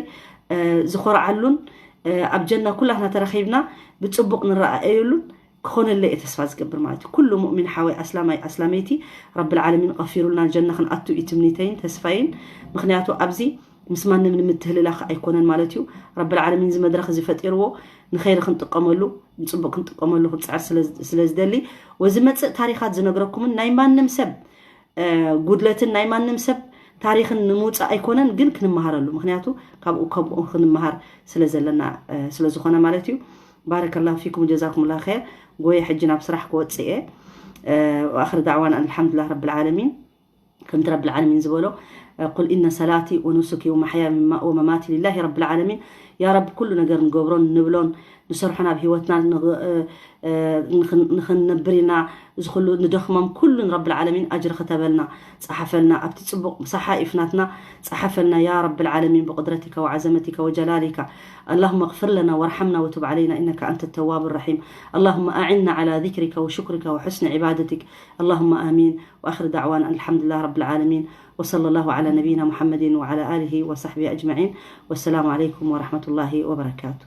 ዝኾርዓሉን ኣብ ጀና ኩላትና ተረኺብና ብፅቡቕ ንረኣየሉን ክኾነለ እየ ተስፋ ዝገብር ማለት እዩ። ኩሉ ሙእሚን ሓወይ ኣስላማይ ኣስላመይቲ ረብል ዓለሚን ቀፊሩልና ጀና ክንኣቱ እዩ ትምኒተይን ተስፋይን። ምክንያቱ ኣብዚ ምስ ማንም ንምትህልላኽ ኣይኮነን ማለት እዩ። ረብል ዓለሚን እዚ መድረኽ እዚ ፈጢርዎ ንኸይሪ ክንጥቀመሉ፣ ንፅቡቕ ክንጥቀመሉ ክፅዕር ስለ ዝደሊ ወዚ መፅእ ታሪኻት ዝነግረኩምን ናይ ማንም ሰብ ጉድለትን ናይ ማንም ሰብ ታሪኽን ንምውፃእ ኣይኮነን፣ ግን ክንመሃረሉ። ምክንያቱ ካብኡ ከምኡ ክንመሃር ስለ ዘለና ስለ ዝኾነ ማለት እዩ። ባረከላሁ ፊኩም ጀዛኩም ላ ር። ጎየ ሕጂ ናብ ስራሕ ክወፅእ እየ። ወኣኽር ዳዕዋን ኣልሓምዱላህ ረብል ዓለሚን። ከምቲ ረብል ዓለሚን ዝበሎ ቁል ኢነ ሰላቲ ወኑሱኪ ወማሕያ ወመማቲ ሊላሂ ረብል ዓለሚን። ያ ረብ ኩሉ ነገር ንገብሮን ንብሎን ንሰርሖን ኣብ ህይወትና ንኽነብር ኢና። እዚ ኩሉ ንደኽሞም ኩሉ ንረብል ዓለሚን ኣጅሪ ክተበልና ፀሓፈልና። ኣብቲ ፅቡቕ ምሳሓ ኢፍናትና ፀሓፈልና ያ ረብል ዓለሚን ብቁድረቲካ ወዓዘመቲካ ወጀላሊካ። اللهم اغفر لنا وارحمنا وتب علينا إنك أنت التواب الرحيم. اللهم أعنا على ذكرك وشكرك وحسن عبادتك. اللهم آمين. وآخر دعوانا الحمد لله رب العالمين. وصلى الله على نبينا محمد وعلى آله وصحبه أجمعين. والسلام عليكم ورحمة الله وبركاته.